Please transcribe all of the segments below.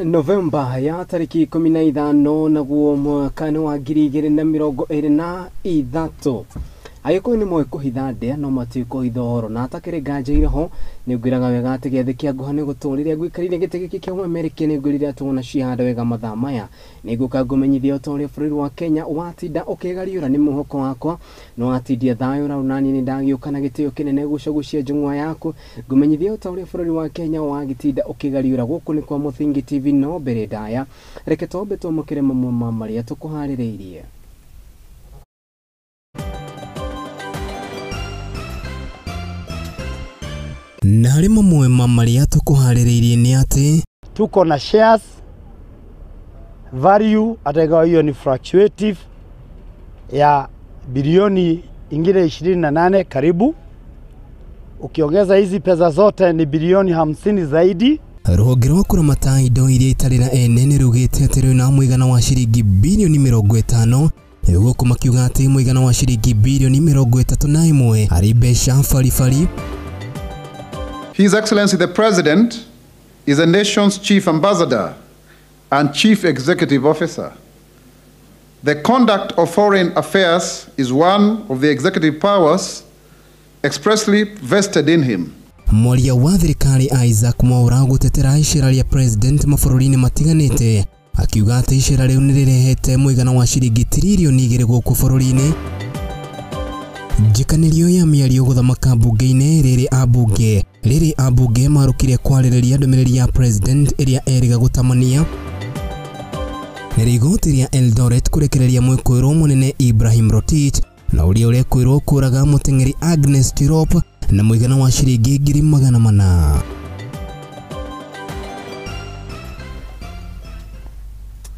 Novemba ya tariki 15 naguo mwaka wa 2023. Agĩkũyũ nĩ moĩ kũhitha ndĩa no matiũĩ kũhitha ũhoro na atakĩrĩ nganja iroho nĩ ngwĩraga wega atĩ gĩathĩ kĩa ngũha nĩ gũtũrĩria ngũikarĩire gĩtĩ gĩkĩ kĩa ũmemerekia nĩ ngwĩrire atĩ wona cihanda wega mathaa maya nĩ ngũka ngũmenyithia ũta ũrĩa bũrũri wa Kenya watinda ũkĩgariũra nĩ mũhoko wakwa no watindia thayũ rau naniĩ nĩ ndagĩũka na gĩtĩo kĩnene gũcagucia njũng'wa yaku ngũmenyithia ũta ũrĩa bũrũri wa Kenya wagĩtinda ũkĩgariũra gũkũ nĩ kwa Mũthingi TV no mbere ndaya reke twambe twamũkĩre mamwe ma marĩa tũkũharĩrĩirie. Na harĩ mamwe ma marĩa tũkũharĩrĩirie nĩ atĩ tuko na shares value hata ingawa hiyo ni fluctuative ya bilioni ingine 28 karibu. Ukiongeza hizi pesa zote ni bilioni 50 zaidi. Rũhonge rwa kũramata indo iria itarĩ na ene nĩ rugĩte atĩ rwĩna mũigana wa ciringi bilioni 50 gũkũ makiuga atĩ mũigana wa ciringi bilioni 31 harĩ mbeca baribari. His Excellency the President is the nation's chief ambassador and chief executive officer. The conduct of foreign affairs is one of the executive powers expressly vested in him. Mwaria wa thirikari Isaac Mwaura gũtetera icera rĩa president mabũrũri-inĩ matiganĩte akiuga atĩ icera rĩu nĩ rĩrehete mũigana wa ciringi tiririoni 2 gũkũ bũrũri-inĩ. Njikanĩrio ya mĩario gũthamaka mbunge-inĩ rĩrĩ ambunge marũkire kwarĩrĩria ndũmĩrĩri ya president ĩrĩa erĩga gũtamania. Igoti rĩa Eldoret kũrekereria mwĩkũĩrwo mũnene Ibrahim Rotich na ũrĩa ũrekwĩrwo kũraga mũteng'eri Agnes Tirop na mũigana wa ciringi 400,000.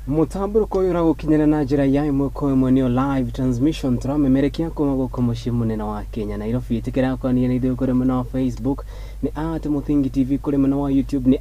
Mũtambũrũko ũyũ ũragũkinyĩra na njĩra ya ĩmwe kwa ĩmwe nĩyo live transmission tũramemerekia kuma gũkũ mũciĩ mũnene wa Kenya Nairobi. Ĩtĩkĩra kwaranĩria na ithuĩ kũrĩ mwena wa Facebook nĩ @Mũthingi TV, kũrĩ mwena wa YouTube nĩ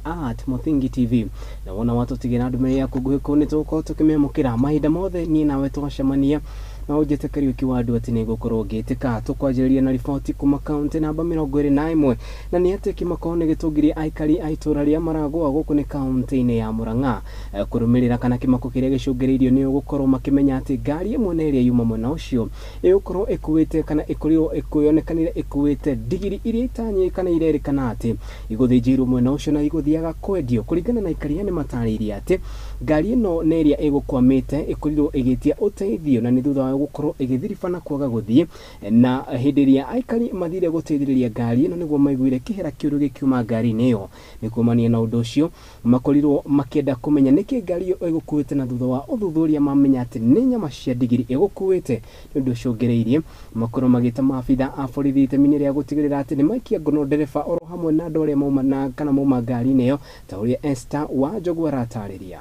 @Mũthingi TV, na wona watũtigĩra ndũmĩrĩri yaku nguhĩ kũu nĩ tũgũkorwo tũkĩmĩamũkĩra mahinda mothe. Niĩ nawe twacemania na ũnjĩte Kariũki wa andũ atĩ nĩngũkorwo ngĩtĩka. Tũkwanjĩrĩria na riboti kuma kaunti namba 21 na nĩ atĩ kĩmako nĩ gĩtũngirie aikari a itũra rĩa Maragua gũkũ nĩ kaunti-inĩ ya Murang'a kũrũmĩrĩra kana kĩmako kĩrĩa gĩcũngĩrĩirio nĩ gũkorwo makĩmenya atĩ ngari ĩmwe na ĩrĩa yuma mwena ũcio ĩgũkorwo ĩkuĩte kana ĩkorirwo ĩkuonekanire ĩkuĩte ndigiri iria itanyĩ kana irerĩkana atĩ igũthĩnjĩirwo mwena ũcio na igũthiaga kwendio. Kũringana na aikari aya nĩ matarĩirie atĩ ngari ĩno nĩ ĩrĩa ĩgũkwamĩte ĩkorirwo ĩgĩtia ũteithio na nĩ thutha wa gũkorwo ĩgĩthiribana kwaga gũthiĩ, na hĩndĩ ĩrĩa aikari mathire gũteithĩrĩria ngari ĩno nĩguo maiguire kĩhera kĩũru gĩkiuma ngari-inĩ ĩyo. Nĩ kumania na ũndũ ũcio makorirwo makĩenda kũmenya nĩkĩ ngari ĩyo ĩgũkuĩte, na thutha wa ũthuthuria mamenya atĩ nĩ nyama cia ndigiri ĩgũkuĩte. Nĩ ũndũ ũcio ũngereirie makorwo magĩta maabitha a borithi itemi-inĩ rĩa gũtigĩrĩra atĩ nĩ maikia ngono ndereba oro hamwe na andũ arĩa mauma na kana mauma ngari-inĩ ĩyo ta ũrĩa Esther wa Njogu aratarĩria.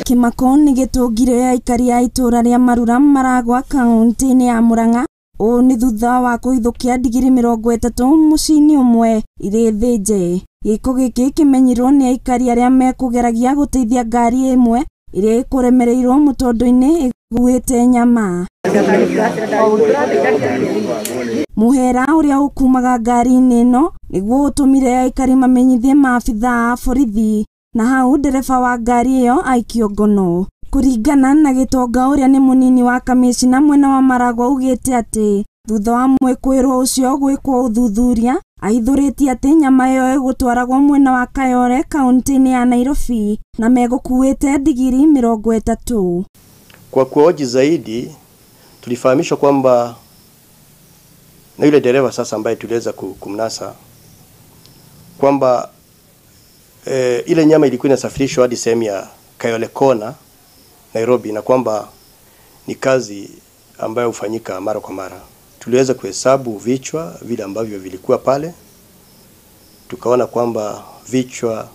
Kĩmako nĩ gĩtũngire aikari a itũra rĩa Marura Maragwa kaunti-inĩ ya Murang'a. Ũũ nĩ thutha wa kũhithũkia ndigiri 30 mũciĩ-inĩ ũmwe irĩ thĩnje. Gĩko gĩkĩ kĩmenyirwo nĩ aikari arĩa mekũgeragia gũteithia ngari ĩmwe ĩrĩa ĩkũremereirwo mũtondo-inĩ ĩguĩte nyama. Mũhera ũrĩa ũkumaga ngari-inĩ ĩno nĩguo ũtũmire aikari mamenyithie maabitha a borithi, na hau ndereba wa ngari ĩyo aikio ngono. Kũringana na Gĩtonga ũrĩa nĩ mũnini wa kamĩcina mwena wa Maragwa augĩte atĩ thutha wa mwĩkũĩrwo ũcio gwĩkwo ũthuthuria ahithũrĩtie atĩ nyama ĩyo ĩgũtwaragwo mwena wa Kayole kaunti-inĩ ya Nairobi na megũkuĩte ndigiri 30. Kwa kuhoji zaidi tulifahamishwa kwamba na yule dereva sasa ambaye tuliweza kumnasa kwamba ile nyama ilikuwa inasafirishwa hadi sehemu ya Kayole Kona Nairobi, na kwamba ni kazi ambayo hufanyika mara kwa mara. Tuliweza kuhesabu vichwa vile ambavyo vilikuwa pale, tukaona kwamba vichwa,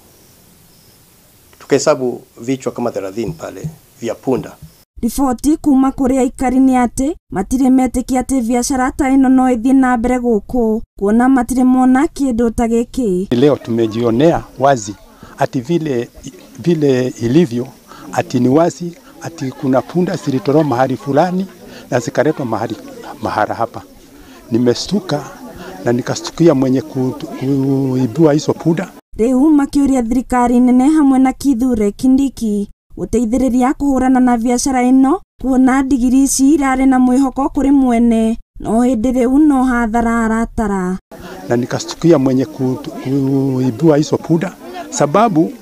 tukahesabu vichwa kama 30 pale vya punda. Riboti kuma kũrĩ aikari nĩ atĩ matirĩ metĩkia atĩ biacara ta ĩno no ĩthiĩ na mbere gũkũ kuona matirĩ mona kĩndũ ta gĩkĩ. Leo tumejionea wazi ati vile ilivyo, ati ni wazi ati kuna punda zilitolewa mahali fulani na zikaletwa mahali hapa. Nimestuka na nikastukia mwenye kuibua hizo punda. Rĩu makĩũria thirikari nene hamwe na Kithure Kindiki gũteithĩrĩria kũhũrana na biacara ĩno kuona ndigiri ici irarĩ na mwĩhoko kũrĩ mwene no hĩndĩ rĩu no hathara aratara. Na nikastukia mwenye kuibua hizo punda, sababu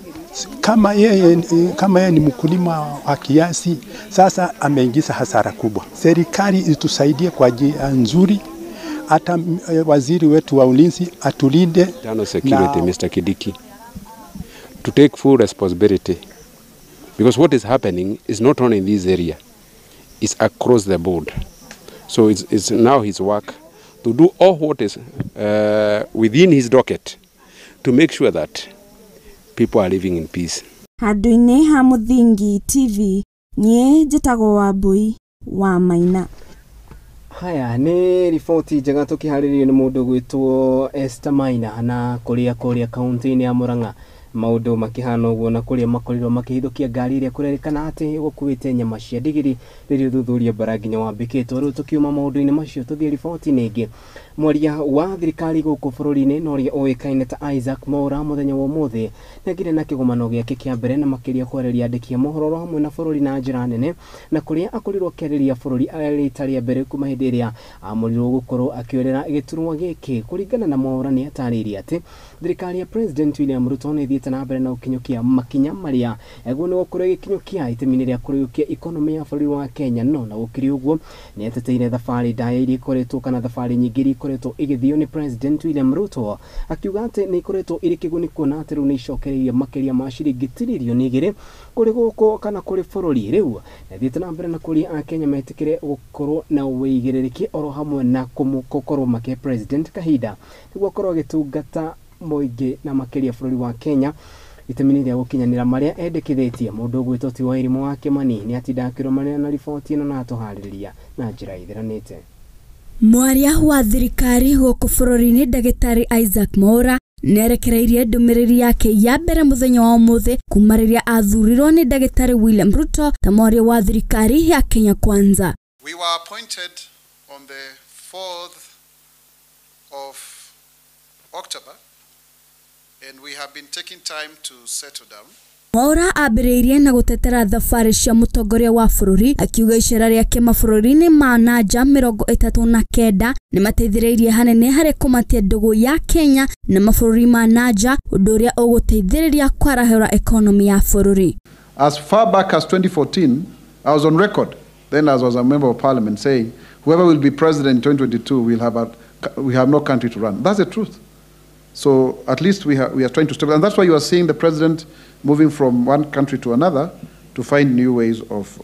kama yeye ni mkulima wa kiasi, sasa ameingiza hasara kubwa. Serikali itusaidie kwa njia nzuri, hata waziri wetu wa ulinzi atulinde. Internal Security, Mr. Kindiki, to take full responsibility, because what is happening is not only in this area, it's across the board. So it's now his work to do all what is within his docket to make sure that people are living in peace. Handũ-inĩ ha Mũthingi TV, niĩ njĩtagwo Wambui wa Maina. Haya nĩ riboti njega tũkĩharĩrĩrio nĩ mũndũ gwĩtwo Esther Maina na kũrĩa kaunti-inĩ ya Murang'a maũndũ makĩhana ũguo na kũrĩa makorirwo makĩhithũkia ngari ĩrĩa kũrerĩkana atĩ gũkuĩte nyama cia ndigiri rĩrĩa ũthuthuria mbara nginya wambĩkĩtwo. Rĩu tũkiuma maũndũ-inĩ macio tũthiĩ riboti-inĩ ĩngĩ. Mwaria wa thirikari gũkũ bũrũri-inĩ na ũrĩa ũĩkaine ta Isaac Mwaura mũthenya wa ũmũthĩ nĩagĩire na kĩgomano gĩake kĩa mbere na makĩria kwarĩria andĩki a mohoro hamwe na bũrũri na njĩra nene, na kũrĩa akorirwo akĩarĩria bũrũri rita rĩa mbere kuma hĩndĩ ĩrĩa amũrirwo gũkorwo akĩorera gĩturwa gĩkĩ. Kũringana na Mwaura nĩ atarĩirie atĩ thirikari ya President William Ruto nĩ ĩthiĩte na mbere na gũkinyũkia makinya marĩa guo nĩ gũkorwo ĩgĩkinyũkia itemi-inĩ rĩa kũrĩũkia ikonomĩ ya bũrũri wa Kenya. No na gũkĩrĩ ũguo nĩ ateteire thabarĩ ndaya iria ikoretwo kana thabarĩ nyingĩ iria ikoretwo igĩthio nĩ President William Ruto, akiuga atĩ nĩ ikoretwo irĩ kĩguni kuona atĩ rĩu nĩ icokereirie makĩria ma ciringi tiririoni 2 kũrĩ gũkũ kana kũrĩ bũrũri. Rĩu nĩathiĩte na mbere na kũria Akenya metĩkĩre gũkorwo na ũigĩrĩrĩki oro hamwe na gũkorwo makĩhe President kahinda nĩguo akorwo agĩtungata mũingĩ na makĩria bũrũri wa Kenya itemi-inĩ rĩa gũkinyanĩra marĩa endekithĩtie. Mũndũ ũgwĩtwo ti Wairimu wa Kĩmani nĩ atinda akĩrũmanĩra na riboti ĩno na atũharĩrĩria na njĩra ĩtheranĩte. Mwaria wa thirikari gũkũ bũrũri-inĩ ndagĩtarĩ Isaac Mwaura nĩarekereirie ndũmĩrĩri yake ya mbere mũthenya wa ũmũthĩ kuma rĩrĩa athurirwo nĩ ndagĩtarĩ William Ruto ta mwaria wa thirikari ya Kenya Kwanza. We were appointed on the 4th of October and we have been taking time to settle down. Mwaura ambĩrĩirie na gũtetera thabarĩ cia mũtongoria wa bũrũri akiuga icera rĩake mabũrũri-inĩ ma nanja 39 nĩmateithĩrĩirie hanene harĩ kũmatia ndũgũ ya Kenya na mabũrũri ma nanja, ũndũ ũrĩa ũgũteithĩrĩria kwarahũra ekonomi ya bũrũri. As far back as 2014, I was on record then as was a member of parliament saying whoever will be president in 2022 will have we have no country to run. That's the truth. So at least we are trying to stop, and that's why you are seeing the president moving from one country to another to find new ways of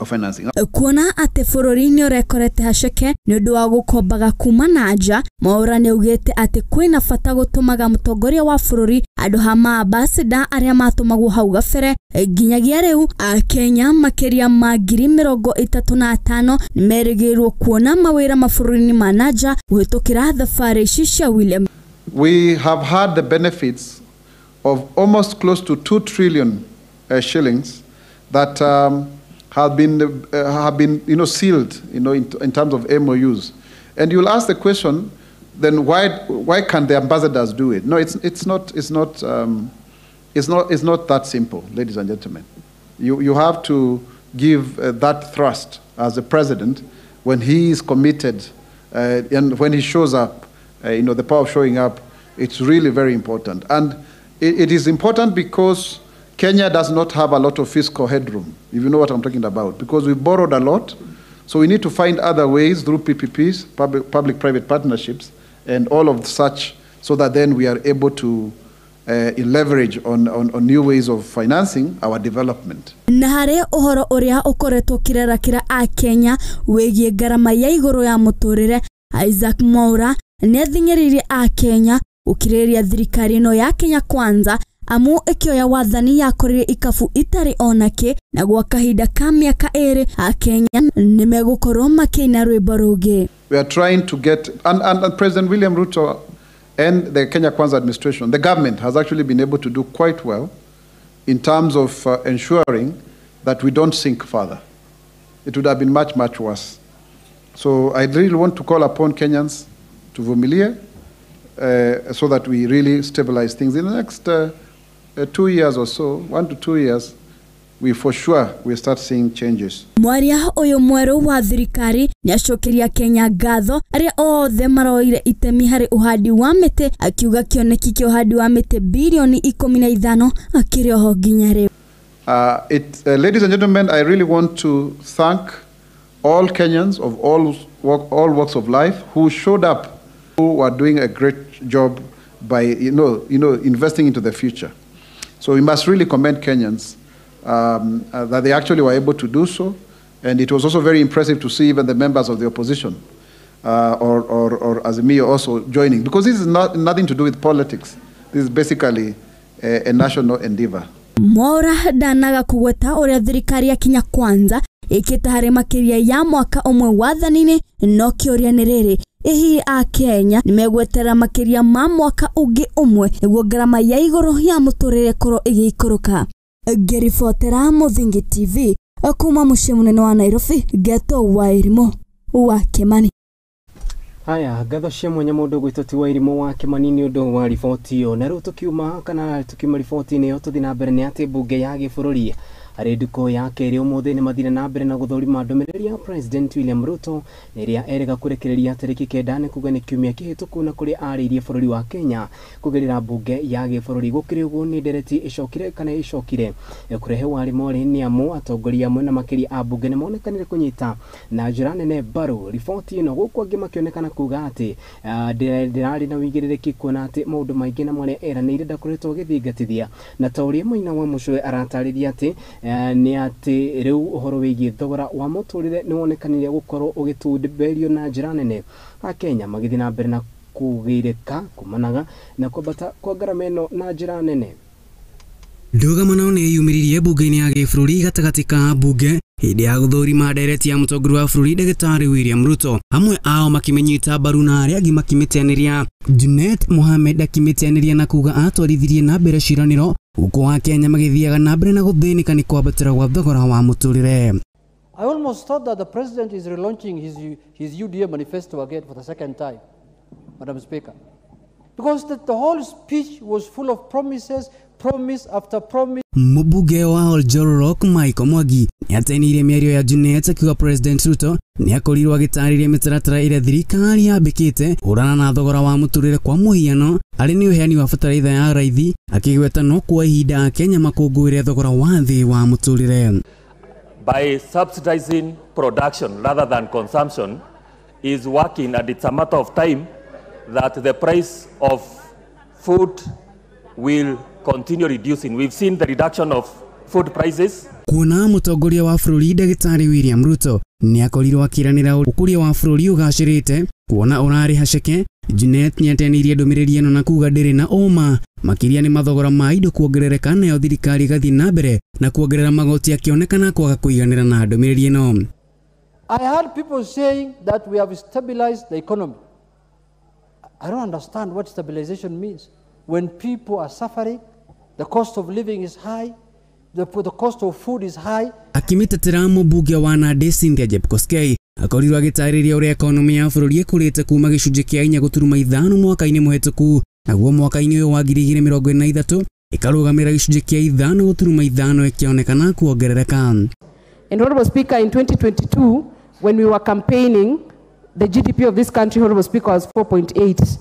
financing. Kuona atĩ bũrũri nĩ ũrekorete haceke nĩ ũndũ wa gũkombaga kuma na nja, Mwaura nĩaugĩte atĩ kwĩna bata gũtũmaga mũtongoria wa bũrũri andũ ha maambasada arĩa matũmagwo hau gabere. Nginyagia rĩu Akenya makĩria ma 35,000 nĩmerĩgĩrĩirwo kuona mawĩra mabũrũri-inĩ ma nanja kũhĩtũkĩra thabarĩ ici cia William. We have had the benefits of almost close to 2 trillion shillings that have been sealed, in terms of MOUs. And you'll ask the question, then why can't the ambassadors do it? No, it's not that simple, ladies and gentlemen. You have to give that thrust as a president when he is committed and when he shows up. The power of showing up, it's really very important. And it is important because Kenya does not have a lot of fiscal headroom, if you know what I'm talking about, because we borrowed a lot. So we need to find other ways through PPPs, public-private partnerships, and all of such, so that then we are able to leverage on new ways of financing our development. Na harĩ ũhoro ũrĩa ũkoretwo ũkĩrarakĩra Akenya wĩgiĩ ngarama ya igũrũ ya mũtũrĩre, Isaac Mwaura nĩathing'ĩrĩirie Akenya gũkirĩrĩria thirikari ĩno ya Kenya Kwanza amu ĩkĩoya wathani yakorire ikabu itarĩ onakĩ, na gwa kahinda ka mĩaka 2 Akenya nĩmegũkorwo makĩina rwĩmbo rũngĩ. We are trying to get, and President William Ruto and the Kenya Kwanza administration, the government has actually been able to do quite well in terms of ensuring that we don't sink further. It would have been much, much worse. So I really want to call upon Kenyans to vumilie. so that we really stabilize things. In the next 2 years or so, 1 to 2 years, we for sure will start seeing changes. Mwaria uyu mweru wa thirikari niacokeria Kenya ngatho aria othe maroire itemi hari uhandi wa miti, akiuga kioneki kia uhandi wa miti bilioni 15 akiri oho nginya riu. Ladies and gentlemen, I really want to thank all Kenyans of all walks of life who showed up, who are doing a great job by investing into the future. So we must really commend Kenyans that they actually were able to do so. And it was also very impressive to see even the members of the opposition or Azimio also joining, because this is nothing to do with politics. This is basically a national endeavor. Mwaura ndanaga kugweta uria thirikari ya Kenya Kwanza ikite hari makiria ya mwaka umwe wathani-ini, no kiuria ni riri, ihi a Kenya nimegwetera makiria ma mwaka ungi umwe niguo ngarama ya iguru ya muturire korwo igiikũrũka. Ngĩribotera Muthingi TV kuma muciĩ munene wa Nairobi, Geto Wairimu wa Kimani. Haya, ngatho cia mwanya mũndũ gwĩtwo ti Wairimu wa Kimani nĩ ũndũ wa riboti ĩyo. Na rĩu tũkiuma kana tukiuma riboti-inĩ ĩyo tũthiĩ na mbere nĩ atĩ mbunge ya gĩbũrũri harĩ ndukũ ya kerĩ ũmũthĩ nĩ mathire na mbere na gũthũrima ndũmĩrĩri ya President William Ruto ĩrĩa erĩga kũrekereria tarĩki 9 nĩ kuga nĩ kiumia kĩhĩtũku na kũrĩa arĩirie bũrũri wa Kenya kũgerera mbunge ya gĩbũrũri. Gũkĩrĩ ũguo nĩ ndereti ĩcokire kana ĩcokire kũrehe warĩ morĩ nĩ amu atongoria amwe na makĩria a mbunge nĩ monekanire kũnyita na njĩra nene mbaru riboti ĩno, gũkũ angĩ makĩonekana kuga atĩ ndĩrarĩ na wĩigĩrĩrĩki kuona atĩ maũndũ maingĩ na marĩa eranĩire ndakoretwo agĩthingatithia, na ta ũrĩa Maina wa Mũcũe aratarĩria atĩ nĩ atĩ rĩu ũhoro wĩgiĩ thogora wa mũtũrĩre nĩ wonekanire gũkorwo ũgĩtumberio na njĩra nene, Akenya magĩthiĩ na mbere na kũgĩrĩka kumanaga na kwambata kwa ngarama ĩno na njĩra nene. Ndũgamano nĩ yumĩririe mbunge-inĩ ya gĩbũrũri gatagatĩ ka mbunge hĩndĩ ya gũthũrima ndereti ya mũtongoria wa bũrũri Ndagĩtarĩ William Ruto, amwe ao makĩmĩnyita mbaru na arĩa angĩ makĩmĩteanĩria. Junet Mohamed akĩmĩteanĩria na kuga atwarithirie na mbere ciĩranĩro huku wa Kenya magĩthiaga na mbere na gũthĩnĩka nĩ kwambatĩra gwa thogora wa mũtũrĩre. I almost thought that the president is relaunching his UDA manifesto again for the second time, Madam Speaker, because the whole speech was full of promises, promise after promise. Mũmbunge wa Oljororok Michael Mwangi nĩateanĩirie mĩario ya Junet akiuga President Ruto nĩakorirwo agĩtarĩria mĩtaratara ĩrĩa thirikari yambĩkĩte kũhũrana na thogora wa mũtũrĩre, kwa mũhiano arĩ nĩ ũheani wa bataraitha ya raithi, akĩgweta no kwa ihinda Akenya makũngũĩre thogora wa thĩ wa mũtũrĩre. By subsidizing production rather than consumption is working, and it's a matter of time that the price of food will continue reducing. We've seen the reduction of food prices. Kuona mũtongoria wa bũrũri Ndagĩtarĩ William Ruto nĩakorirwo akĩranĩra ũkũria wa bũrũri ũgacĩrĩte, kuona ũrarĩ haceke. Junet nĩateanĩirie ndũmĩrĩri ĩno na kuga ndĩrĩ na ũma makĩria nĩ mathogora ma indo kuongerereka, nayo thirikari ĩgathiĩ na mbere na kuongerera magoti akĩonekana kwaga kũiganĩra na ndũmĩrĩri ĩno. I heard people saying that we have stabilized the economy. I don't understand what stabilization means. When people are suffering, the cost of living is high, the cost of food is high. Akĩmĩtetera mũmbunge wa Nandi Cynthia Jepkosgei akorirwo agĩtarĩria ũrĩa ekonomi ya bũrũri ĩkũrĩte kuma gĩcunjĩ kĩa 4.5 mwaka-inĩ mũhetũku, naguo mwaka-inĩ ũyũ wa 2023 ĩkarũgamĩra gĩcunjĩ kĩa 5.5 ĩkĩonekana kuongerereka. And Honorable Speaker, in 2022 when we were campaigning, the GDP of this country, Honorable Speaker, was 4.8.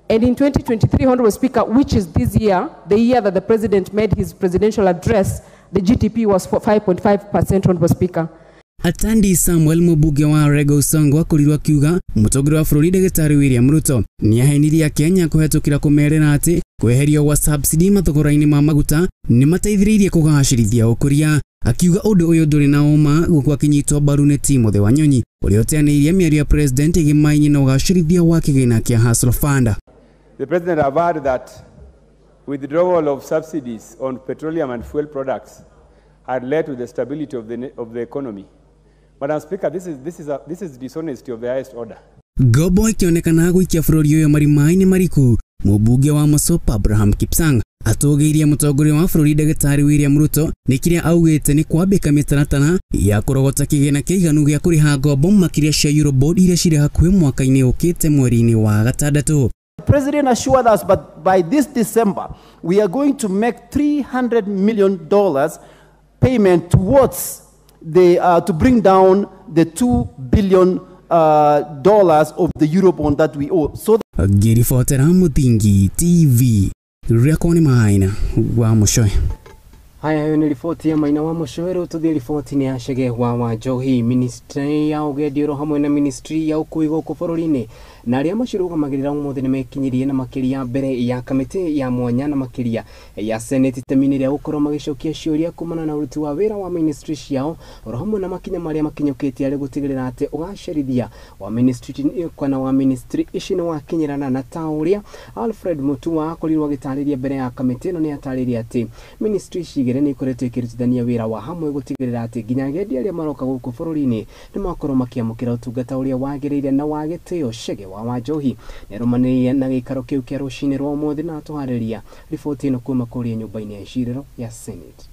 And in 2023, Honorable Speaker, which is this year, the year that the President made his presidential address, the GDP was 5.5%, Honorable Speaker. Atandi Samuel mũmbunge wa Rego Usongo akorirwo akiuga mũtongoria wa bũrũri Ndagĩtarĩ William Ruto nĩahenirie Kenya kũhetũkĩra kũmerĩra atĩ kweherio gwa subsidy mathogora-inĩ ma maguta nĩmateithĩrĩirie kũgacĩrithia ũkũria, akiuga ũndũ ũyũ ndũrĩ na ũma, gũkũ akĩnyitwo mbaru nĩ Timothy Wanyonyi ũrĩa ũteanĩirie mĩario ya President ĩgĩmainĩ na ũgacĩrithia wa kĩgĩna kĩa Hustler Fund. The President averred that withdrawal of subsidies on petroleum and fuel products had led to the stability of the economy. Madam Speaker, this is dishonesty of the highest order. Ngombo ikĩonekana gũikia bũrũri ũyũ marima-inĩ mariku, mũmbunge wa Mosop Abraham Kipsang atũgĩirie mũtongoria wa bũrũri Ndagĩtarĩ William Ruto nĩ kĩrĩa augĩte nĩ kwambĩka mĩtaratara ya kũrogota kĩgĩna kĩiganu gĩa kũrĩha ngombo makĩria cia Eurobond iria cirĩ hakuhĩ mwaka-inĩ ũkĩte mweri-inĩ wa gatandatũ. President assured us but by this December, we are going to make $300 million payment towards the, to bring down the $2 billion of the Eurobond that we owe. So Ngiribotera Muthingi TV rĩakwa nĩ Maina wa Mũcoe. Haya, hiyo ni riboti ya Maina wa Mũcoe. Rĩu tũthiĩ riboti-inĩ ya Chege wa Wanjohi. Ministry ya ũgendi oro hamwe na ministry ya ũkui gũkũ bũrũri-inĩ na arĩa macirũgamagĩrĩra ũmũthĩ nĩ mekinyirie na makĩria mbere ya kamĩtĩ ya mwanya na makĩria ya Senate itemi-inĩ rĩa gũkorwo magĩcokia ciũria kumana na ũruti wa wĩra wa ministry ciao oro hamwe na makinya marĩa makinyũkĩtie arĩ gũtigĩrĩra atĩ ũgacĩrithia wa ministry kana wa ministry ici nĩ wakinyĩrana na ta ũrĩa Alfred Mutua akorirwo agĩtarĩria mbere ya kamĩtĩ ĩno. Nĩ atarĩria atĩ ministry ici igĩrĩ nĩ ikoretwo ikĩrutithania wĩra wa hamwe gũtigĩrĩra atĩ nginya agendi arĩa maroka gũkũ bũrũri-inĩ nĩ makorwo makĩamũkĩra ũtungata ũrĩa wagĩrĩire na wa gĩtĩo. Chege wa Wanjohi nĩarũmanĩrĩire na gĩikaro kĩu kĩa rũcinĩ rwa ũmũthĩ na atũharĩria riboti ĩno kuma kũrĩa nyũmba-inĩ ya icirĩro ya Senate.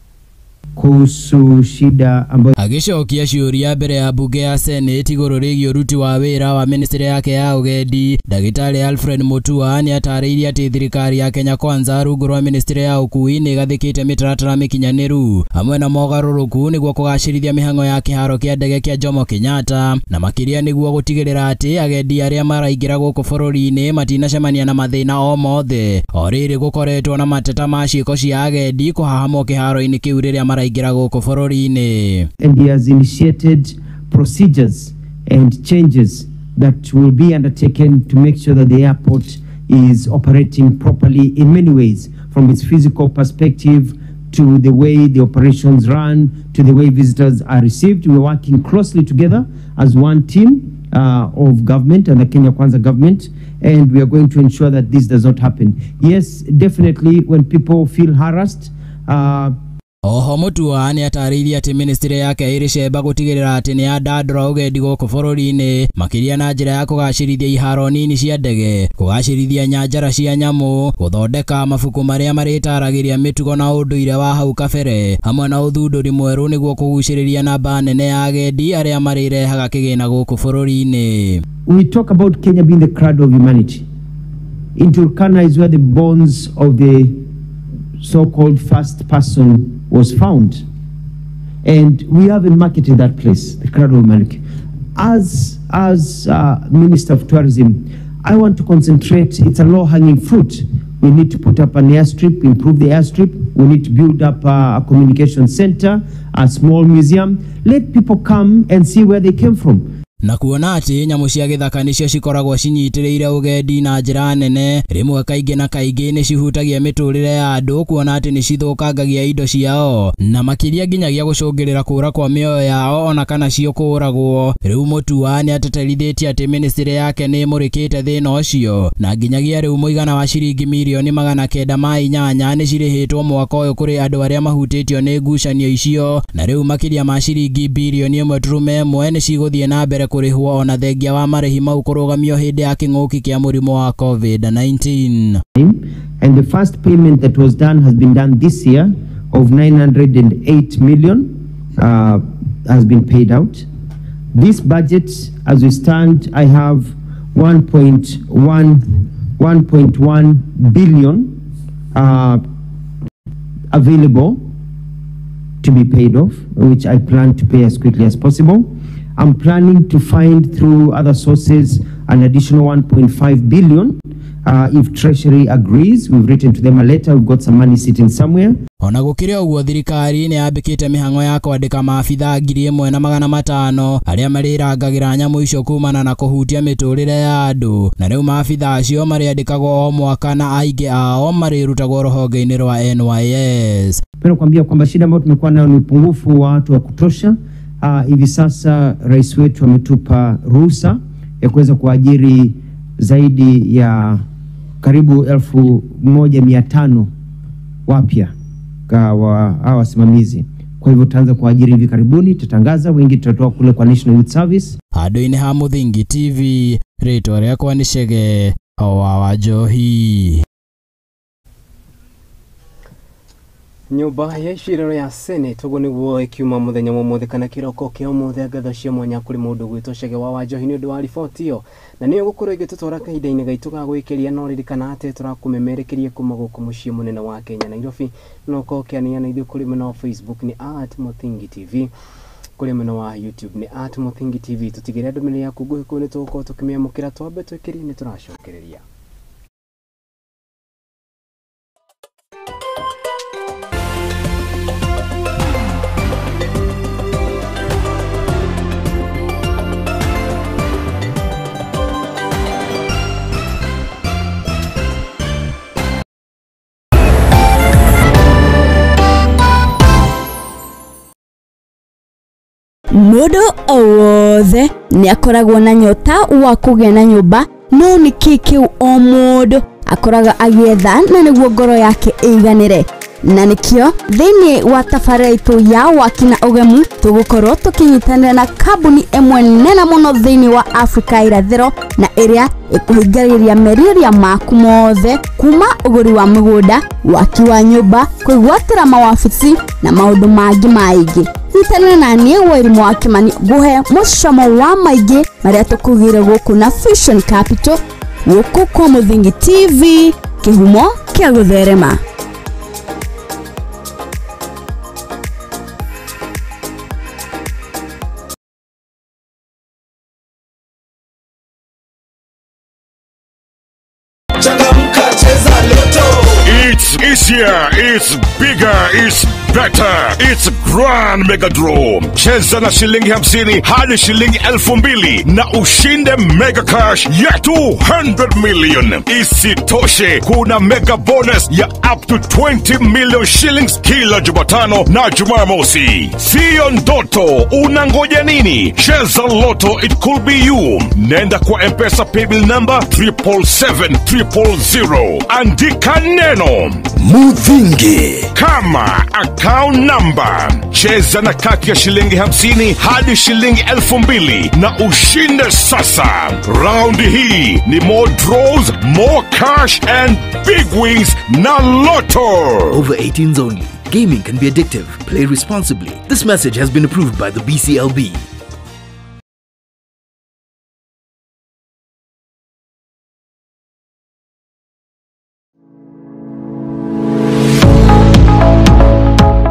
Kuhusu shida ambayo agĩcokia ciũria mbere ya bunge ya Senate igũrũ rĩgiĩ ũruti wa wĩra wa ministry yake ya ũgendi, Ndagĩtarĩ Alfred Mutua nĩatarĩirie atĩ thirikari ya Kenya Kwanza rungu rwa ministry ya ũkui nĩ ĩgathĩkĩte mĩtaratara mĩkinyanĩru hamwe na mogarũrũku nĩguo kũgacĩrithia mĩhang'o ya kĩharo kĩa ndege kĩa Jomo Kenyatta na makĩria nĩguo gũtigĩrĩra atĩ agendi arĩa maraingĩra gũkũ bũrũri-inĩ matinacemania na mathĩna o mothe. O rĩrĩ gũkoretwo na mateta ma ciĩko cia agendi kũhahamwo kĩharo-inĩ kĩu rĩrĩa maraingĩra gũkũ bũrũri-inĩ. And he has initiated procedures and changes that will be undertaken to make sure that the airport is operating properly in many ways, from its physical perspective to the way the operations run, to the way visitors are received. We're working closely together as one team of government and the Kenya Kwanza government, and we are going to ensure that this does not happen. Yes, definitely when people feel harassed, Oho Mutua nĩatarĩirie atĩ ministry yake ĩrĩ cemba gũtigĩrĩra atĩ nĩyandandũra ũgendi gũkũ bũrũri-inĩ makĩria na njĩra ya kũgacĩrithia iharo nini cia ndege, kũgacĩrithia nyanjara cia nyamũ, gũthondeka mabuku marĩa marĩtaragĩria mĩtugo na ũndũire wa hau kabere hamwe na ũthundũri mwerũ nĩguo kũgucĩrĩria namba nene ya agendi arĩa marĩrehaga kĩgĩna gũkũ bũrũri-inĩ. We talk about Kenya being the cradle of humanity. In Turkana is where the bones of the so-called first person was found, and we haven't marketed that place, the cradle of humanity. As Minister of Tourism, I want to concentrate. It's a low-hanging fruit. We need to put up an airstrip, improve the airstrip. We need to build up a communication center, a small museum. Let people come and see where they came from. Na kuona atĩ nyamũ cia gĩthaka nĩcio cikoragwo cinyitĩrĩire ũgendi na njĩra nene, rĩmwe kaingĩ na kaingĩ nĩ cihutagia mĩtũrĩre ya andũ kuona atĩ nĩ cithũkangagia indo ciao na makĩria nginyagia gũcũngĩrĩra kũra kwa mĩoyo yao ona kana cio kũragwo. Rĩu Mutua nĩateterithĩtie atĩ ministry yake nĩ ĩmũrĩkĩte thĩna ũcio na nginyagia rĩu mũigana wa ciringi mirioni 908 nĩ cirĩhĩtwo mwaka ũyũ kũrĩ andũ arĩa mahutĩtio nĩ ngucanio icio, na rĩu makĩria ma ciringi birioni 1.1 nĩ cigũthiĩ na mbere kũrĩhwo ona thengia wa marĩhi mau kũrũgamio hĩndĩ ya kĩng'ũki kĩa mũrimũ wa COVID-19. And the first payment that was done has been done this year of 908 million has been paid out. This budget, as we stand, I have 1.1 billion available to be paid off, which I plan to pay as quickly as possible. I'm planning to find through other sources an additional 1.5 billion if Treasury agrees. We've written to them a letter, we've got some money sitting somewhere. Ona gũkĩrĩ ũguo thirikari nĩ yambĩkĩte mĩhang'o ya kwandĩka maabitha 1500 arĩa marĩrangagĩra nyamũ icio kumana na kũhutia mĩtũrĩre ya andũ, na rĩu maabitha acio marĩandĩkagwo o mwaka na aingĩ ao marĩrutagwo rũhonge-inĩ rwa NYS. Napenda kuambia kwamba shida ambayo tumekuwa nayo ni upungufu wa watu wa kutosha. Hivi sasa rais wetu ametupa ruhusa ya kuweza kuajiri zaidi ya karibu 1500 wapya kwa hawa wasimamizi. Kwa hivyo tutaanza kuajiri hivi karibuni, tutangaza wengi, tutatoa kule kwa National Youth Service. Handũ-inĩ ha Muthingi TV, rĩtwa rĩakwa nĩ Chege wa Wanjohi. Nyũmba ya icirĩro ya Senate ũguo nĩguo ĩkiuma mũthenya wa ũmũthĩ kana kĩroko kĩa ũmũthĩ. Ngatho cia mwanya kũrĩ mũndũ gwĩtwo Chege wa Wanjohi nĩ ũndũ wa riboti ĩyo, na nĩyo gũkorwo ĩgĩtũtwara kahinda-inĩ gaitũ ga gwĩkĩria. No ririkana atĩ tũrakũmemerekeria kuma gũkũ mũciĩ mũnene wa Kenya Nairobi, no ũkorwo ũkĩanĩria na ithuĩ kũrĩ mwena wa Facebook nĩ @MuthingiTV, kũrĩ mwena wa YouTube nĩ @MuthingiTV. Tũtigĩre ndũmĩrĩri yaku nguhĩ kũu nĩ tũgũkorwo tũkĩmĩamũkĩra. Twambe twĩkĩrie nĩ tũracokereria. Mũndũ o wothe nĩ akoragwo na nyota wa kũgĩa na nyũmba, no nĩ kĩ kĩu o mũndũ akoraga agĩetha na nĩguo ngoro yake ĩiganĩre. Na nĩkĩo thĩinĩ wa tabarĩra itũ ya waki na ũgemu tũgũkorwo tũkĩnyitanĩra na kambuni ĩmwe nene mũno thĩinĩ wa Afrika irathĩro, na ĩrĩa ĩkũhingĩrĩria merirĩria maku mothe kuma ũgũri wa mũgũnda, waki wa nyũmba, kwĩgwatĩra mawabici na maũndũ mangĩ maingĩ. Nyitanĩra na niĩ Wairimu wa Kimani ngũhe mũcamo wa maingĩ marĩa tũkugĩire gũkũ na Fusion Capital, gũkũ kwa Muthingi TV, kĩhumo kĩa gũtherema. It's easier, it's bigger, it's better, it's Grand Mega Draw. Cheza na shilingi 50 hadi shilingi 2000 na ushinde mega cash ya 200 million. Isitoshe, kuna mega bonus ya up to 20 million shillings kila Jumatano na Jumamosi. Sio ndoto, unangoja nini? Cheza Lotto, it could be you. Nenda kwa M-Pesa paybill number 777 000. Andika neno Muthingi kama account number. Cheza na kati ya shilingi 50 hadi shilingi 2000 na ushinde sasa. Round hii ni more draws, more cash and big wins na Lotto. Over 18s only. Gaming can be addictive. Play responsibly. This message has been approved by the BCLB.